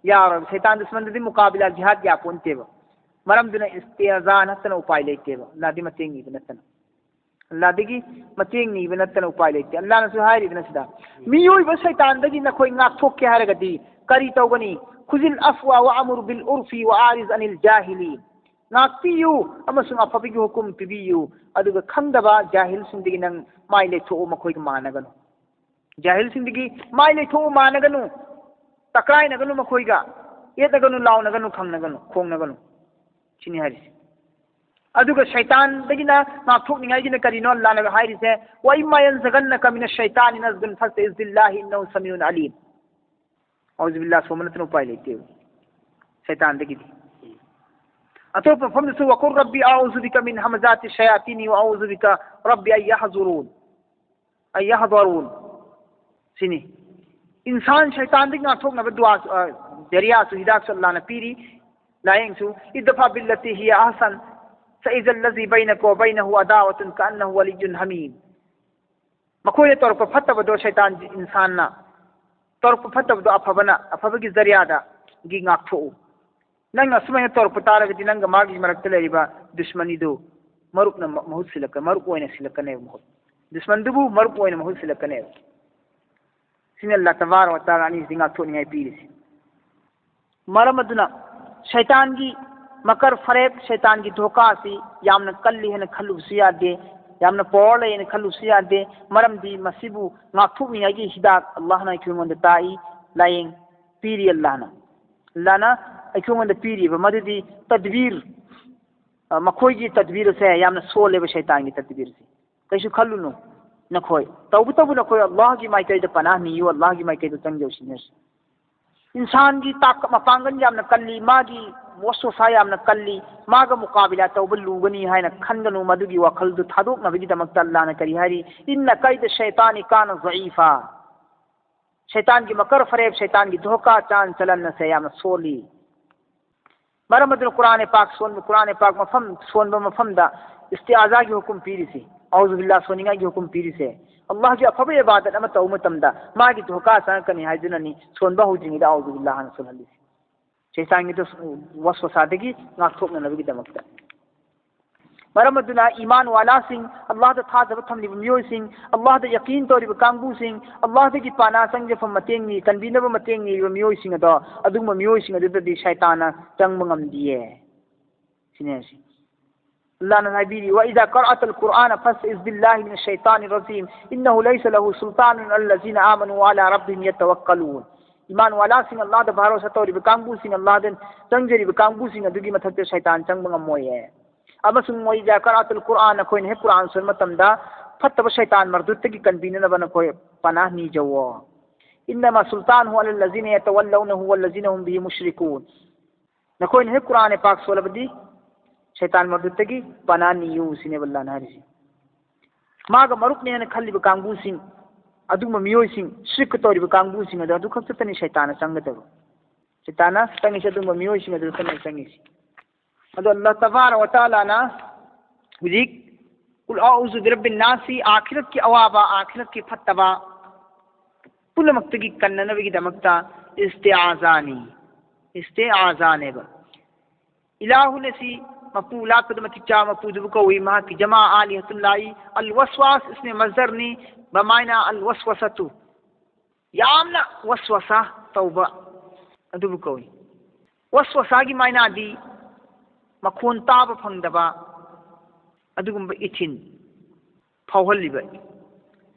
ꯌꯥꯔꯣꯏ꯫ ꯁꯩꯇꯥꯟ ꯗꯨꯁꯃꯟꯗꯗꯤ ꯃꯨꯀꯥꯕꯤꯂꯥ ꯖꯤꯍꯥꯗ ꯌꯥꯄꯣꯟꯇꯦꯕ꯫ ꯃꯔꯝꯗꯨꯅ ꯏꯁꯇꯤꯑꯖꯥ ꯅꯠꯇꯅ ꯎꯄꯥꯏ ꯂꯩꯇꯦꯕ, ꯑꯜꯂꯥꯗꯤ ꯃꯇꯦꯡ ꯅꯤꯕ ꯅꯠꯇꯅ꯫ ꯑꯜꯂꯥꯗꯒꯤ ꯃꯇꯦꯡ ꯅꯤꯕ ꯅꯠꯇꯅ ꯎꯄꯥꯏ ꯂꯩꯇꯦ꯫ ꯑꯜꯂꯥꯅꯁꯨ ꯍꯥꯏꯔꯤꯗꯅ ꯁꯤꯗ, ꯃꯤꯑꯣꯏꯕ ꯁꯩꯇꯥꯟꯗꯒꯤ ꯅꯈꯣꯏ ꯉꯥꯛꯊꯣꯛꯀꯦ ꯍꯥꯏꯔꯒꯗꯤ ꯀꯔꯤ ꯇꯧꯒꯅꯤ? ꯈꯨꯖꯤꯜ ꯑꯐꯋꯥ ꯋꯥ ꯑꯃꯨꯔ ꯕꯤꯜ ꯎꯔꯐꯤ ꯋꯥ ꯑꯥꯔꯤꯖ ꯑꯅꯤꯜ ꯖꯥꯍꯤꯂꯤ꯫ ꯉꯥꯛꯄꯤꯌꯨ ꯑꯃꯁꯨꯡ ꯑꯐꯕꯒꯤ ꯍꯨꯀꯨꯝ ꯄꯤꯕꯤꯌꯨ, ꯑꯗꯨꯒ ꯈꯪꯗꯕ ꯖꯥꯍꯤꯜꯁꯤꯡꯗꯒꯤ ꯅꯪ ꯃꯥꯏ ꯂꯩꯊꯣꯛꯎ, ꯃꯈꯣꯏꯒ ꯃꯥꯟꯅꯒꯅꯨ꯫ ꯖꯥꯍꯤꯜꯁꯤꯡꯗꯒꯤ ꯃꯥꯏ ꯂꯩꯊꯣꯛꯎ, ꯃꯥꯟꯅꯒꯅꯨ, ꯇꯀꯥꯏꯅꯒꯅꯨ ꯃꯈꯣꯏꯒ, ꯌꯦꯠꯅꯒꯅꯨ, ꯂꯥꯎꯅꯒꯅꯨ, ꯈꯪꯅꯒꯅꯨ, ꯈꯣꯡꯅꯒꯅꯨ꯫ ꯁꯤꯅꯤ ꯍꯥꯏꯔꯤꯁꯦ꯫ ꯑꯗꯨꯒ ꯁꯩꯇꯥꯟꯗꯒꯤꯅ ꯉꯥꯛꯊꯣꯛꯅꯤꯡꯉꯥꯏꯒꯤꯅ ꯀꯔꯤꯅꯣ? ꯑꯜꯂꯥꯅ ꯍꯥꯏꯔꯤꯁꯦ, "ꯋꯥ ꯏꯝꯃꯥ ꯌꯟꯖꯒꯟꯅꯀ ꯃꯤꯅ ꯁꯩꯇꯥꯟ ꯅꯖꯒꯨꯟ ꯐꯁꯇꯏꯖ ꯕꯤꯜꯂꯥꯍꯤ ꯏꯟꯅꯍꯨ ꯁꯃꯤꯎꯟ ꯑꯂꯤꯝ"꯫ ꯑꯎꯖꯨ ꯕꯤꯜꯂꯥ ꯁꯣꯝꯕ ꯅꯠꯇꯅ ꯎꯄꯥꯏ ꯂꯩꯇꯦꯕ ꯁꯩꯇꯥꯟꯗꯒꯤꯗꯤ꯫ ꯑꯇꯣꯞꯄ ꯃꯐꯝꯗꯁꯨ, "ꯋꯥꯀꯨꯜ ꯔꯕꯤ ꯑꯎꯖꯨ ꯕꯤꯀ ꯃꯤꯟ ꯍꯃꯖꯥꯇꯤ ꯁꯌꯥꯇꯤꯅꯤ ꯋꯥ ꯑꯎꯖꯨ ꯕꯤꯀ ꯔꯕꯤ ꯑꯟ ꯌꯍꯖꯨꯔꯨꯟ, ꯑꯟ ꯌꯍꯗꯔꯨꯟ"꯫ ꯁꯤꯅꯤ꯫ ꯏꯟꯁꯥꯟ ꯁꯩꯇꯥꯟꯗꯒꯤ ꯉꯥꯛꯊꯣꯛꯅꯕ ꯗꯨꯋꯥ, ꯑ, ꯖꯔꯤꯌꯥꯁꯨ, ꯍꯤꯗꯥꯛꯁꯨ ꯑꯜꯂꯥꯅ ꯄꯤꯔꯤ꯫ ꯂꯥꯌꯦꯡꯁꯨ, "ꯏꯗꯐꯥ ꯕꯤꯜꯂꯇꯤ ꯍꯤꯌ ꯑꯍꯁꯟ, ꯐ ꯏꯖꯜꯂꯖꯤ ꯕꯩꯅꯀ ꯋ ꯕꯩꯅꯍꯨ ꯑꯗꯥꯋꯇꯨꯟ ꯀ ꯑꯟꯅꯍꯨ ꯋꯂꯤꯌꯨꯟ ꯍꯃꯤꯝ"꯫ ꯃꯈꯣꯏꯅ ꯇꯧꯔꯛꯄ ꯐꯠꯇꯕꯗꯣ, ꯁꯩꯇꯥꯟ ꯏꯟꯁꯥꯟꯅ ꯇꯧꯔꯛꯄ ꯐꯠꯇꯕꯗꯣ ꯑꯐꯕꯅ, ꯑꯐꯕꯒꯤ ꯖꯔꯤꯌꯥꯗꯒꯤ ꯉꯥꯛꯊꯣꯛꯎ꯫ ꯅꯪꯅ ꯑꯁꯨꯃꯥꯏꯅ ꯇꯧꯔꯛꯄ ꯇꯥꯔꯒꯗꯤ ꯅꯪꯒ ꯃꯥꯒꯤ ꯃꯔꯛꯇ ꯂꯩꯔꯤꯕ ꯗꯨꯁꯃꯅꯤꯗꯨ ꯃꯔꯨꯞꯅ ꯃ-, ꯃꯍꯨꯠ ꯁꯤꯜꯂꯛꯀ-, ꯃꯔꯨꯞ ꯑꯣꯏꯅ ꯁꯤꯜꯂꯛꯀꯅꯦꯕ ꯃꯍꯨꯠ꯫ ꯗꯨꯁꯃꯟꯗꯨꯕꯨ ꯃꯔꯨꯞ ꯑꯣꯏꯅ ꯃꯍꯨꯠ ꯁꯤꯜꯂꯛꯀꯅꯦꯕ꯫ ꯁꯤꯅ ꯑꯜꯂꯥꯍ ꯇꯕꯥꯔꯛ ꯋ ꯇꯥꯂꯥ ꯑꯅꯤꯁꯤꯗꯤ ꯉꯥꯛꯊꯣꯛꯅꯤꯡꯉꯥꯏ ꯄꯤꯔꯤꯁꯤ꯫ ꯃꯔꯝ ꯑꯗꯨꯅ ꯁꯩꯇꯥꯟꯒꯤ ꯃꯀꯔ ꯐꯔꯦꯞ, ꯁꯩꯇꯥꯟꯒꯤ ꯙꯣꯀꯥꯁꯤ ꯌꯥꯝꯅ ꯀꯜꯂꯤ ꯍꯥꯏꯅ ꯈꯜꯂꯨꯕꯁꯨ ꯌꯥꯗꯦ, ꯌꯥꯝꯅ ꯄꯋꯥꯔ ꯂꯩ ꯍꯥꯏꯅ ꯈꯜꯂꯨꯕꯁꯨ ꯌꯥꯗꯦ꯫ ꯃꯔꯝꯗꯤ ꯃꯁꯤꯕꯨ ꯉꯥꯛꯊꯣꯛꯅꯤꯡꯉꯥꯏꯒꯤ ꯍꯤꯗꯥꯛ ꯑꯜꯂꯥꯍꯅ ꯑꯩꯈꯣꯏꯉꯣꯟꯗ ꯇꯥꯛꯏ, ꯂꯥꯏꯌꯦꯡ ꯄꯤꯔꯤ ꯑꯜꯂꯥꯍꯅ꯫ ꯑꯜꯂꯥꯍꯅ ꯑꯩꯈꯣꯏꯉꯣꯟꯗ ꯄꯤꯔꯤꯕ ꯃꯗꯨꯗꯤ ꯇꯗꯕꯤꯔ, ꯑ, ꯃꯈꯣꯏꯒꯤ ꯇꯗꯕꯤꯔ ꯑꯁꯦ ꯌꯥꯝꯅ ꯁꯣꯜꯂꯦꯕ, ꯁꯩꯇꯥꯟꯒꯤ ꯇꯗꯕꯤꯔꯁꯦ꯫ ꯀꯩꯁꯨ ꯈꯜꯂꯨꯅꯨ ꯅꯈꯣꯏ꯫ ꯇꯧꯕꯇꯕꯨ ꯅꯈꯣꯏ ꯑꯜꯂꯥꯍꯒꯤ ꯃꯥꯏꯀꯩꯗ ꯄꯅꯥꯍ ꯅꯤꯌꯨ, ꯑꯜꯂꯥꯍꯒꯤ ꯃꯥꯏꯀꯩꯗ ꯆꯪꯖꯧ ꯁꯤꯅꯦ꯫ ꯏꯟꯁꯥꯟꯒꯤ ꯇꯥꯛ-, ꯃꯄꯥꯡꯒꯜ ꯌꯥꯝꯅ ꯀꯜꯂꯤ, ꯃꯥꯒꯤ ꯋꯁꯋꯁꯥ ꯌꯥꯝꯅ ꯀꯜꯂꯤ, ꯃꯥꯒ ꯃꯨꯀꯥꯕꯤꯂꯥ ꯇꯧꯕ ꯂꯨꯒꯅꯤ ꯍꯥꯏꯅ ꯈꯟꯒꯅꯨ꯫ ꯃꯗꯨꯒꯤ ꯋꯥꯈꯜꯗꯨ ꯊꯥꯗꯣꯛꯅꯕꯒꯤꯗꯃꯛꯇ ꯑꯜꯂꯥꯍꯅ ꯀꯔꯤ ꯍꯥꯏꯔꯤ? "ꯏꯟꯅ ꯀꯩꯗ ꯁꯩꯇꯥꯅꯤ ꯀꯥꯅ ꯖꯏꯐꯥ"꯫ ꯁꯩꯇꯥꯟꯒꯤ ꯃꯀꯔ ꯐꯔꯦꯞ, ꯁꯩꯇꯥꯟꯒꯤ ꯙꯣꯀꯥ ꯆꯥꯟ ꯆꯂꯟ ꯑꯁꯦ ꯌꯥꯝꯅ ꯁꯣꯜꯂꯤ꯫ ꯃꯔꯝ ꯑꯗꯨꯅ ꯀꯨꯔꯥꯟ ꯄꯥꯛ ꯁꯣꯟꯕ, ꯀꯨꯔꯥꯟ ꯄꯥꯛ ꯃꯐꯝ ꯁꯣꯟꯕ ꯃꯐꯝꯗ ꯏꯁꯇꯤꯑꯥꯖꯥꯒꯤ ꯍꯨꯀꯨꯝ ꯄꯤꯔꯤꯁꯤ, ꯑꯧꯖꯨ ꯕꯤꯜꯂꯥ ꯁꯣꯟꯅꯤꯡꯉꯥꯏꯒꯤ ꯍꯨꯀꯨꯝ ꯄꯤꯔꯤꯁꯦ, ꯑꯜꯂꯥꯍꯒꯤ ꯑꯐꯕ ꯏꯕꯥꯗꯠ ꯑꯃ ꯇꯧꯕ ꯃꯇꯝꯗ ꯃꯥꯒꯤ ꯙꯣꯀꯥ ꯆꯪꯉꯛꯀꯅꯤ ꯍꯥꯏꯗꯨꯅꯅꯤ ꯁꯣꯟꯕ ꯍꯧꯗ꯭ꯔꯤꯉꯩꯗ ꯑꯧꯖꯨ ꯕꯤꯜꯂꯥ ꯍꯥꯟꯅ ꯁꯣꯜꯍꯜꯂꯤꯁꯤ꯫ ꯁꯩꯇꯥꯟꯒꯤ ꯗꯨꯁ-, ꯋꯁꯋꯁꯥꯗꯒꯤ ꯉꯥꯛꯊꯣꯛꯅꯅꯕꯒꯤꯗꯃꯛꯇ꯫ ꯃꯔꯝ ꯑꯗꯨꯅ ꯏꯃꯥꯟ ꯋꯥꯂꯥꯁꯤꯡ, ꯑꯜꯂꯥꯍꯗ ꯊꯥꯖꯕ ꯊꯝꯂꯤꯕ ꯃꯤꯑꯣꯏꯁꯤꯡ, ꯑꯜꯂꯥꯍꯗ ꯌꯀꯤꯟ ꯇꯧꯔꯤꯕ ꯀꯥꯡꯕꯨꯁꯤꯡ, ꯑꯜꯂꯥꯍꯗꯒꯤ ꯄꯥꯅꯥ ꯆꯪꯖꯐꯝ ꯃꯇꯦꯡꯅꯤ, ꯀꯟꯕꯤꯅꯕ ꯃꯇꯦꯡꯅꯤ ꯍꯥꯏꯔꯤꯕ ꯃꯤꯑꯣꯏꯁꯤꯡ ꯑꯗꯣ, ꯑꯗꯨꯒꯨꯝꯕ ꯃꯤꯑꯣꯏꯁꯤꯡ ꯑꯗꯨꯗꯗꯤ ꯁꯩꯇꯥꯟꯅ ꯆꯪꯕ ꯉꯝꯗꯤꯌꯦ꯫ ꯁꯤꯅꯦ ꯍꯥꯏꯁꯤ꯫ ꯑꯜꯂꯥꯍꯅ ꯍꯥꯏꯕꯤꯔꯤ, "وإذا قرأت القرآن فاستعذ بالله من الشيطان الرجيم، إنه ليس له سلطان على الذين آمنوا وعلى ربهم يتوكلون"꯫ ꯏꯃꯥꯟ ꯋꯥꯂꯥꯁꯤꯡ, ꯑꯜꯂꯥꯍꯗ ꯚꯥꯔꯣꯁꯥ ꯇꯧꯔꯤꯕ ꯀꯥꯡꯕꯨꯁꯤꯡ, ꯑꯜꯂꯥꯍꯗ ꯆꯪꯖꯔꯤꯕ ꯀꯥꯡꯕꯨꯁꯤꯡ ꯑꯗꯨꯒꯤ ꯃꯊꯛꯇ ꯁꯩꯇꯥꯟ ꯆꯪꯕ ꯉꯝꯃꯣꯏꯌꯦ꯫ ꯑꯃꯁꯨꯡ "وإذا قرأت القرآن"، ꯅꯈꯣꯏꯅ ꯍꯦꯛ ꯀꯨꯔꯥꯟ ꯁꯣꯟꯕ ꯃꯇꯝꯗ ꯐꯠꯇꯕ ꯁꯩꯇꯥꯟ ꯃꯔꯗꯨꯠꯇꯒꯤ ꯀꯟꯕꯤꯅꯅꯕ ꯅꯈꯣꯏ ꯄꯅꯥꯍ ꯅꯤꯖꯧꯋꯣ꯫ "إنما سلطانه على الذين يتولونه والذين هم به مشركون"꯫ ꯅꯈꯣꯏꯅ ꯍꯦꯛ ꯀꯨꯔꯥꯟ ꯄꯥꯛ ꯁꯣꯜꯂꯕꯗꯤ ꯁꯩꯇꯥꯟ ꯃꯔꯗꯨꯠꯇꯒꯤ ꯄꯅꯥ ꯅꯤꯌꯨ ꯁꯤꯅꯦꯕ ꯑꯜꯂꯥꯍꯅ ꯍꯥꯏꯔꯤꯁꯤ꯫ ꯃꯥꯒ ꯃꯔꯨꯞꯅꯦ ꯍꯥꯏꯅ ꯈꯜꯂꯤꯕ ꯀꯥꯡꯕꯨꯁꯤꯡ, ꯑꯗꯨꯒꯨꯝꯕ ꯃꯤꯑꯣꯏꯁꯤꯡ, ꯁꯤꯔꯛ ꯇꯧꯔꯤꯕ ꯀꯥꯡꯕꯨꯁꯤꯡ ꯑꯗꯨ, ꯑꯗꯨ ꯈꯛꯇꯅꯤ ꯁꯩꯇꯥꯟꯅ ꯆꯪꯒꯗꯕ꯫ ꯁꯩꯇꯥꯟꯅ ꯆꯪꯉꯤꯁꯤ ꯑꯗꯨꯒꯨꯝꯕ ꯃꯤꯑꯣꯏꯁꯤꯡ ꯑꯗꯨ ꯈꯛꯇꯅꯤ ꯆꯪꯉꯤꯁꯤ꯫ ꯑꯗꯣ ꯑꯜꯂꯥꯍ ꯇꯕꯥꯔꯛ ꯋ ꯇꯥꯂꯥꯅ ꯍꯧꯖꯤꯛ "ꯀꯨꯜ ꯑꯎꯖꯨ ꯕꯤꯔꯕꯤꯟ ꯅꯥꯁ"ꯁꯤ ꯑꯥꯈꯤꯔꯠꯀꯤ ꯑꯋꯥꯕ, ꯑꯥꯈꯤꯔꯠꯀꯤ ꯐꯠꯇꯕ ꯄꯨꯝꯅꯃꯛꯇꯒꯤ ꯀꯟꯅꯅꯕꯒꯤꯗꯃꯛꯇ ꯏꯁꯇꯤꯑꯥꯖꯥꯅꯤ, ꯏꯁꯇꯤꯑꯥꯖꯥꯅꯦꯕ꯫ ꯏꯂꯥꯍꯨꯟ ꯑꯁꯤ ꯃꯄꯨ ꯂꯥꯠꯄꯗ ꯃꯇꯤꯛ ꯆꯥꯕ ꯃꯄꯨꯗꯨꯕꯨ ꯀꯧꯏ꯫ ꯃꯍꯥꯛꯀꯤ ꯖꯃꯥ ꯑꯥꯂꯤꯍꯇꯨꯜ ꯂꯥꯍꯤ꯫ ꯑꯜ ꯋꯁꯋꯥꯁ ꯏꯁꯃꯤ ꯃꯁꯗꯔꯅꯤ꯫ ꯕꯃꯥꯏꯅ ꯑꯜ ꯋꯁꯋꯁꯥꯇꯨ꯫ ꯌꯥꯝꯅ ꯋꯁꯋꯁꯥ ꯇꯧꯕ ꯑꯗꯨꯕꯨ ꯀꯧꯏ꯫ ꯋꯁꯋꯁꯥꯒꯤ ꯃꯥꯏꯅꯥꯗꯤ ꯃꯈꯣꯟ ꯇꯥꯕ ꯐꯪꯗꯕ ꯑꯗꯨꯒꯨꯝꯕ ꯏꯊꯤꯟ ꯐꯥꯎꯍꯜꯂꯤꯕ,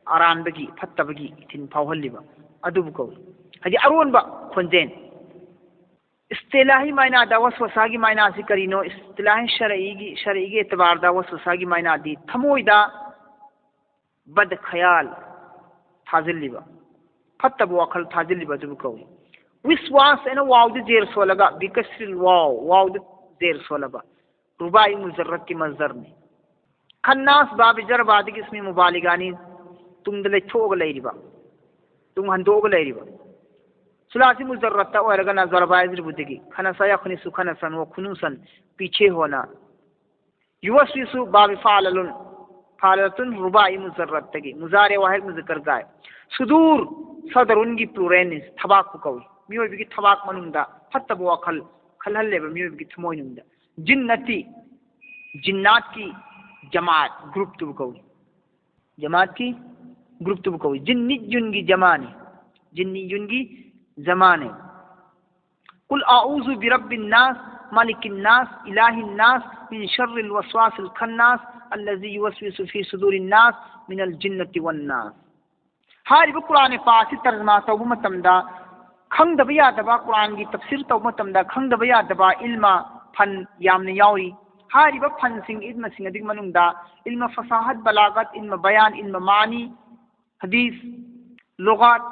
ꯑꯔꯥꯟꯕꯒꯤ, ꯐꯠꯇꯕꯒꯤ ꯏꯊꯤꯟ ꯐꯥꯎꯍꯜꯂꯤꯕ ꯑꯗꯨꯕꯨ ꯀꯧꯏ꯫ ꯍꯥꯏꯗꯤ ꯑꯔꯣꯟꯕ ꯈꯣꯟꯖꯦꯜ꯫ ꯏꯁꯇꯤꯂꯥꯍꯤ ꯃꯥꯏꯅꯥꯗ ꯋꯁꯋꯁꯥꯒꯤ ꯃꯥꯏꯅꯥꯁꯤ ꯀꯔꯤꯅꯣ? ꯏꯁꯇꯤꯂꯥꯍꯤ ꯁꯔꯏꯒꯤ, ꯁꯔꯏꯒꯤ ꯑꯦꯇꯕꯥꯔꯗ ꯋꯁꯋꯁꯥꯒꯤ ꯃꯥꯏꯅꯥꯗꯤ ꯊꯃꯣꯏꯗ ꯕꯗ ꯈꯌꯥꯜ ꯊꯥꯖꯤꯜꯂꯤꯕ, ꯐꯠꯇꯕ ꯋꯥꯈꯜ ꯊꯥꯖꯤꯜꯂꯤꯕ ꯑꯗꯨꯕꯨ ꯀꯧꯏ꯫ ꯋꯤꯁꯋꯥꯁ ꯑꯅ ꯋꯥꯎꯗ ꯖꯦꯔ ꯁꯣꯜꯂꯒ ꯕꯤꯀꯁ꯭ꯔꯤꯜ ꯋꯥꯎ, ꯋꯥꯎꯗ ꯖꯦꯔ ꯁꯣꯜꯂꯕ ꯔꯨꯕꯥꯏ ꯃꯨꯖꯔꯔꯠꯀꯤ ꯃꯁꯗꯔꯅꯤ꯫ ꯈꯟꯅꯥꯁ ꯕꯥꯕꯤ ꯖꯔꯕꯥꯗꯒꯤ ꯏꯁꯃꯤ ꯃꯨꯕꯥꯂꯤꯒꯥꯅꯤ, ꯇꯨꯡꯗ ꯂꯩꯊꯣꯛꯑꯒ ꯂꯩꯔꯤꯕ, ꯇꯨꯡ ꯍꯟꯗꯣꯛꯑꯒ ꯂꯩꯔꯤꯕ꯫ ꯁꯨꯂꯥꯁꯤ ꯃꯨꯖꯔꯔꯠꯇ ꯑꯣꯏꯔꯒꯅ ꯖꯔꯕꯥ ꯌꯖꯔꯤꯕꯨꯗꯒꯤ ꯈꯅꯁ ꯌꯈꯅꯤꯁꯨ ꯈꯅꯁꯟ ꯋ ꯈꯨꯅꯨꯁꯟ ꯄꯤꯆꯦ ꯍꯣꯅ꯫ ꯌꯨꯋꯁꯋꯤꯁꯨ ꯕꯥꯕꯤ ꯐꯥꯂꯂꯨꯟ, ꯐꯥꯂꯂꯇꯨꯟ ꯔꯨꯕꯥꯏ ꯃꯨꯖꯔꯔꯠꯇꯒꯤ ꯃꯨꯖꯥꯔꯦ ꯋꯥꯍꯤꯗ ꯃꯨꯖꯀꯔ ꯒꯥꯏ꯫ ꯁꯨꯗꯨꯔ ꯁꯗꯔꯨꯟꯒꯤ ꯄ꯭ꯂꯨꯔꯦꯜꯅꯤ, ꯊꯕꯥꯛꯄꯨ ꯀꯧꯏ꯫ ꯃꯤꯑꯣꯏꯕꯒꯤ ꯊꯕꯥꯛ ꯃꯅꯨꯡꯗ ꯐꯠꯇꯕ ꯋꯥꯈꯜ ꯈꯜꯍꯜꯂꯦꯕ ꯃꯤꯑꯣꯏꯕꯒꯤ ꯊꯃꯣꯏꯅꯨꯡꯗ꯫ ꯖꯤꯟꯅꯇꯤ, ꯖꯤꯟꯅꯥꯠꯀꯤ ꯖꯃꯥꯠ, ꯒ꯭ꯔꯨꯞꯇꯨꯕꯨ ꯀꯧꯏ꯫ ꯖꯃꯥꯠꯀꯤ ꯒ꯭ꯔꯨꯞꯇꯨꯕꯨ ꯀꯧꯏ꯫ ꯖꯤꯟꯅꯤꯌꯨꯟꯒꯤ ꯖꯃꯥꯅꯤ꯫ ꯖꯤꯟꯅꯤꯌꯨꯟꯒꯤ ꯖꯃꯥꯅꯤ꯫ قل أعوذ برب الناس، ملك الناس، إله الناس، من شر الوسواس الخناس، الذي يوسوس في صدور الناس، من الجنة والناس꯫ ꯍꯥꯏꯔꯤꯕ ꯀꯨꯔꯥꯟ ꯄꯥꯁꯤ ꯇꯔꯖꯃꯥ ꯇꯧꯕ ꯃꯇꯝꯗ ꯈꯪꯗꯕ ꯌꯥꯗꯕ, ꯀꯨꯔꯥꯟꯒꯤ ꯇꯐꯁꯤꯔ ꯇꯧꯕ ꯃꯇꯝꯗ ꯈꯪꯗꯕ ꯌꯥꯗꯕ ꯏꯜꯃ ꯐꯟ ꯌꯥꯝꯅ ꯌꯥꯎꯔꯤ꯫ ꯍꯥꯏꯔꯤꯕ ꯐꯟꯁꯤꯡ, ꯏꯜꯃꯁꯤꯡ ꯑꯗꯨꯒꯤ ꯃꯅꯨꯡꯗ ꯏꯜꯃ ꯐꯁꯥꯍꯠ, ꯕꯂꯥꯒꯠ, ꯏꯜꯃ ꯕꯌꯥꯟ, ꯏꯜꯃ ꯃꯥꯅꯤ, ꯍꯗꯤꯁ, ꯂꯨꯒꯥꯠ,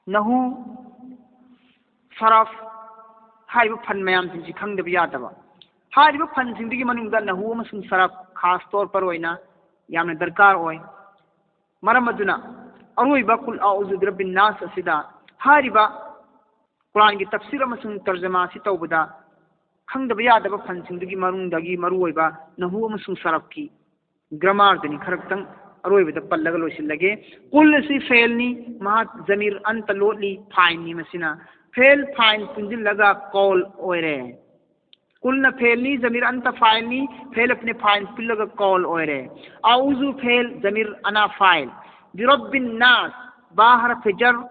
ꯅꯍꯨ, ꯁꯔꯐ ꯍꯥꯏꯔꯤꯕ ꯐꯟ ꯃꯌꯥꯝꯁꯤꯡꯁꯤ ꯈꯪꯗꯕ ꯌꯥꯗꯕ꯫ ꯍꯥꯏꯔꯤꯕ ꯐꯟꯁꯤꯡꯗꯨꯒꯤ ꯃꯅꯨꯡꯗ ꯅꯍꯨ ꯑꯃꯁꯨꯡ ꯁꯔꯐ ꯈꯥꯁ ꯇꯧꯔ ꯄꯔ ꯑꯣꯏꯅ ꯌꯥꯝꯅ ꯗꯔꯀꯥꯔ ꯑꯣꯏ꯫ ꯃꯔꯝ ꯑꯗꯨꯅ ꯑꯔꯣꯏꯕ ꯀꯨꯜ ꯑꯎꯖꯨ ꯕꯤꯔꯕꯤꯟ ꯅꯥꯁ ꯑꯁꯤꯗ ꯍꯥꯏꯔꯤꯕ ꯀꯨꯔꯥꯟꯒꯤ ꯇꯐꯁꯤꯔ ꯑꯃꯁꯨꯡ ꯇꯔꯖꯃꯥ ꯑꯁꯤ ꯇꯧꯕꯗ ꯈꯪꯗꯕ ꯌꯥꯗꯕ ꯐꯟꯁꯤꯡꯗꯨꯒꯤ ꯃꯅꯨꯡꯗꯒꯤ ꯃꯔꯨꯑꯣꯏꯕ ꯅꯍꯨ ꯑꯃꯁꯨꯡ ꯁꯔꯐꯀꯤ ꯒ꯭ꯔꯥꯃꯥꯔꯗꯅꯤ ꯈꯔꯇꯪ ꯑꯔꯣꯏꯕꯗ ꯄꯜꯂꯒ ꯂꯣꯏꯁꯤꯜꯂꯒꯦ꯫ ꯀꯨꯜ ꯑꯁꯤ ꯐꯦꯜꯅꯤ, ꯃꯍꯥꯛ ꯖꯃꯤꯔ ꯑꯟꯇ ꯂꯣꯠꯂꯤ, ꯐꯥꯏꯟꯅꯤ꯫ ꯃꯁꯤꯅ ꯐꯦꯜ ꯐꯥꯏꯟ ꯄꯨꯟꯁꯤꯜꯂꯒ ꯀꯧꯜ ꯑꯣꯏꯔꯦ꯫ ꯀꯨꯜꯅ ꯐꯦꯜꯅꯤ, ꯖꯃꯤꯔ ꯑꯟꯇ ꯐꯥꯏꯜꯅꯤ, ꯐꯦꯜ ꯑꯄꯅꯦ ꯐꯥꯏꯜ ꯄꯨꯜꯂꯒ ꯀꯥꯎꯜ ꯑꯣꯏꯔꯦ꯫ ꯑꯎꯖꯨ ꯐꯦꯜ, ꯖꯃꯤꯔ ꯑꯅꯥ ꯐꯥꯏꯜ꯫ ꯕꯤꯔꯕꯤꯟ ꯅꯥꯁ, ꯕꯥ ꯍꯔꯐ ꯖꯔ,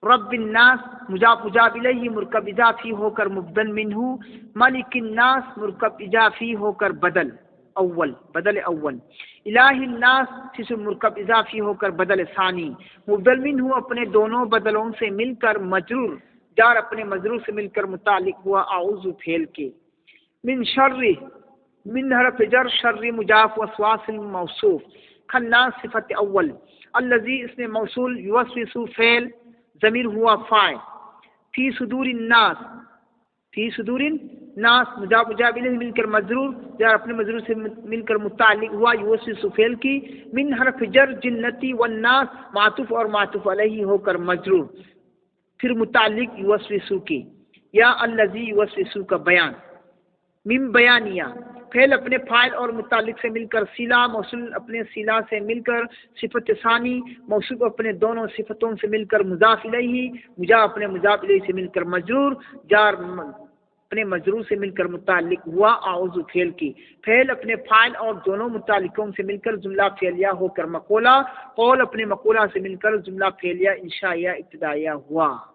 ꯔꯕꯤꯟ ꯅꯥꯁ, ꯃꯨꯖꯥꯐ ꯃꯨꯖꯥꯐ ꯏꯂꯩꯍꯤ ꯃꯨꯔꯀꯕ ꯏꯖꯥꯐꯤ ꯍꯣꯀꯔ ꯃꯨꯕꯗꯜ ꯃꯤꯟꯍꯨ, ꯃꯥꯂꯤꯀꯤꯟ ꯅꯥꯁ ꯃꯨꯔꯀꯕ ꯏꯖꯥꯐꯤ ꯍꯣꯀꯔ ꯕꯗꯜ ꯑꯧꯋꯜ, ꯕꯗꯜ ꯑꯧꯋꯜ꯫ ꯏꯂꯥꯍꯤꯟ ꯅꯥꯁ, ꯁꯤꯁꯨ ꯃꯨꯔꯀꯕ ꯏꯖꯥꯐी होकर बदल सानी, मुबदल मिन्हु अपने दोनों बदलों से मिलकर मजरूर, जार अपने मजरूर से मिलकर मुतालिक हुआ आउजु फेल के। मिन शर्री, मिन हरफ जर, शर्री मुजाफ वसवासिल मौसूफ। खन्नास सिफत अव्वल। अल्लज़ी इसम मौसूल, युवस्विसु फेल, ज़मीर हुआ फ़ाइल। फ़ी सुदूरिन नास, फ़ी सुदूरिन नास मुजाफ मुजाफ इलैही मिलकर मजरूर, जार अपने मजरूर से मिलकर मुतालिक हुआ युवस्विसु फेल की। मिन हरफ जर जिन्नती वन नास मातुफ और मातुफ अलैही होकर मजरूर। फिर मुतालिक युवस्विसु की या अल्लज़ी युवस्विसु का बयान। मिन बयानिया, फेल अपने फाइल और मुतालिक से मिलकर सिला, मौसूल अपने सिला से मिलकर सिफत सानी, मौसूफ अपने दोनों सिफतों से मिलकर मुजाफ इलैही, मुजाफ अपने मुजाफ इलैही से मिलकर मजरूर, जार म-, अपने मजरूर से मिलकर मुतालिक हुआ आउजु फेल की। फेल अपने फाइल और दोनों मुतालिकों से मिलकर जुमला फेलिया होकर मकोला, कौल अपने मकोला से मिलकर जुमला फेलिया इंशाइया इब्तदाइया हुआ।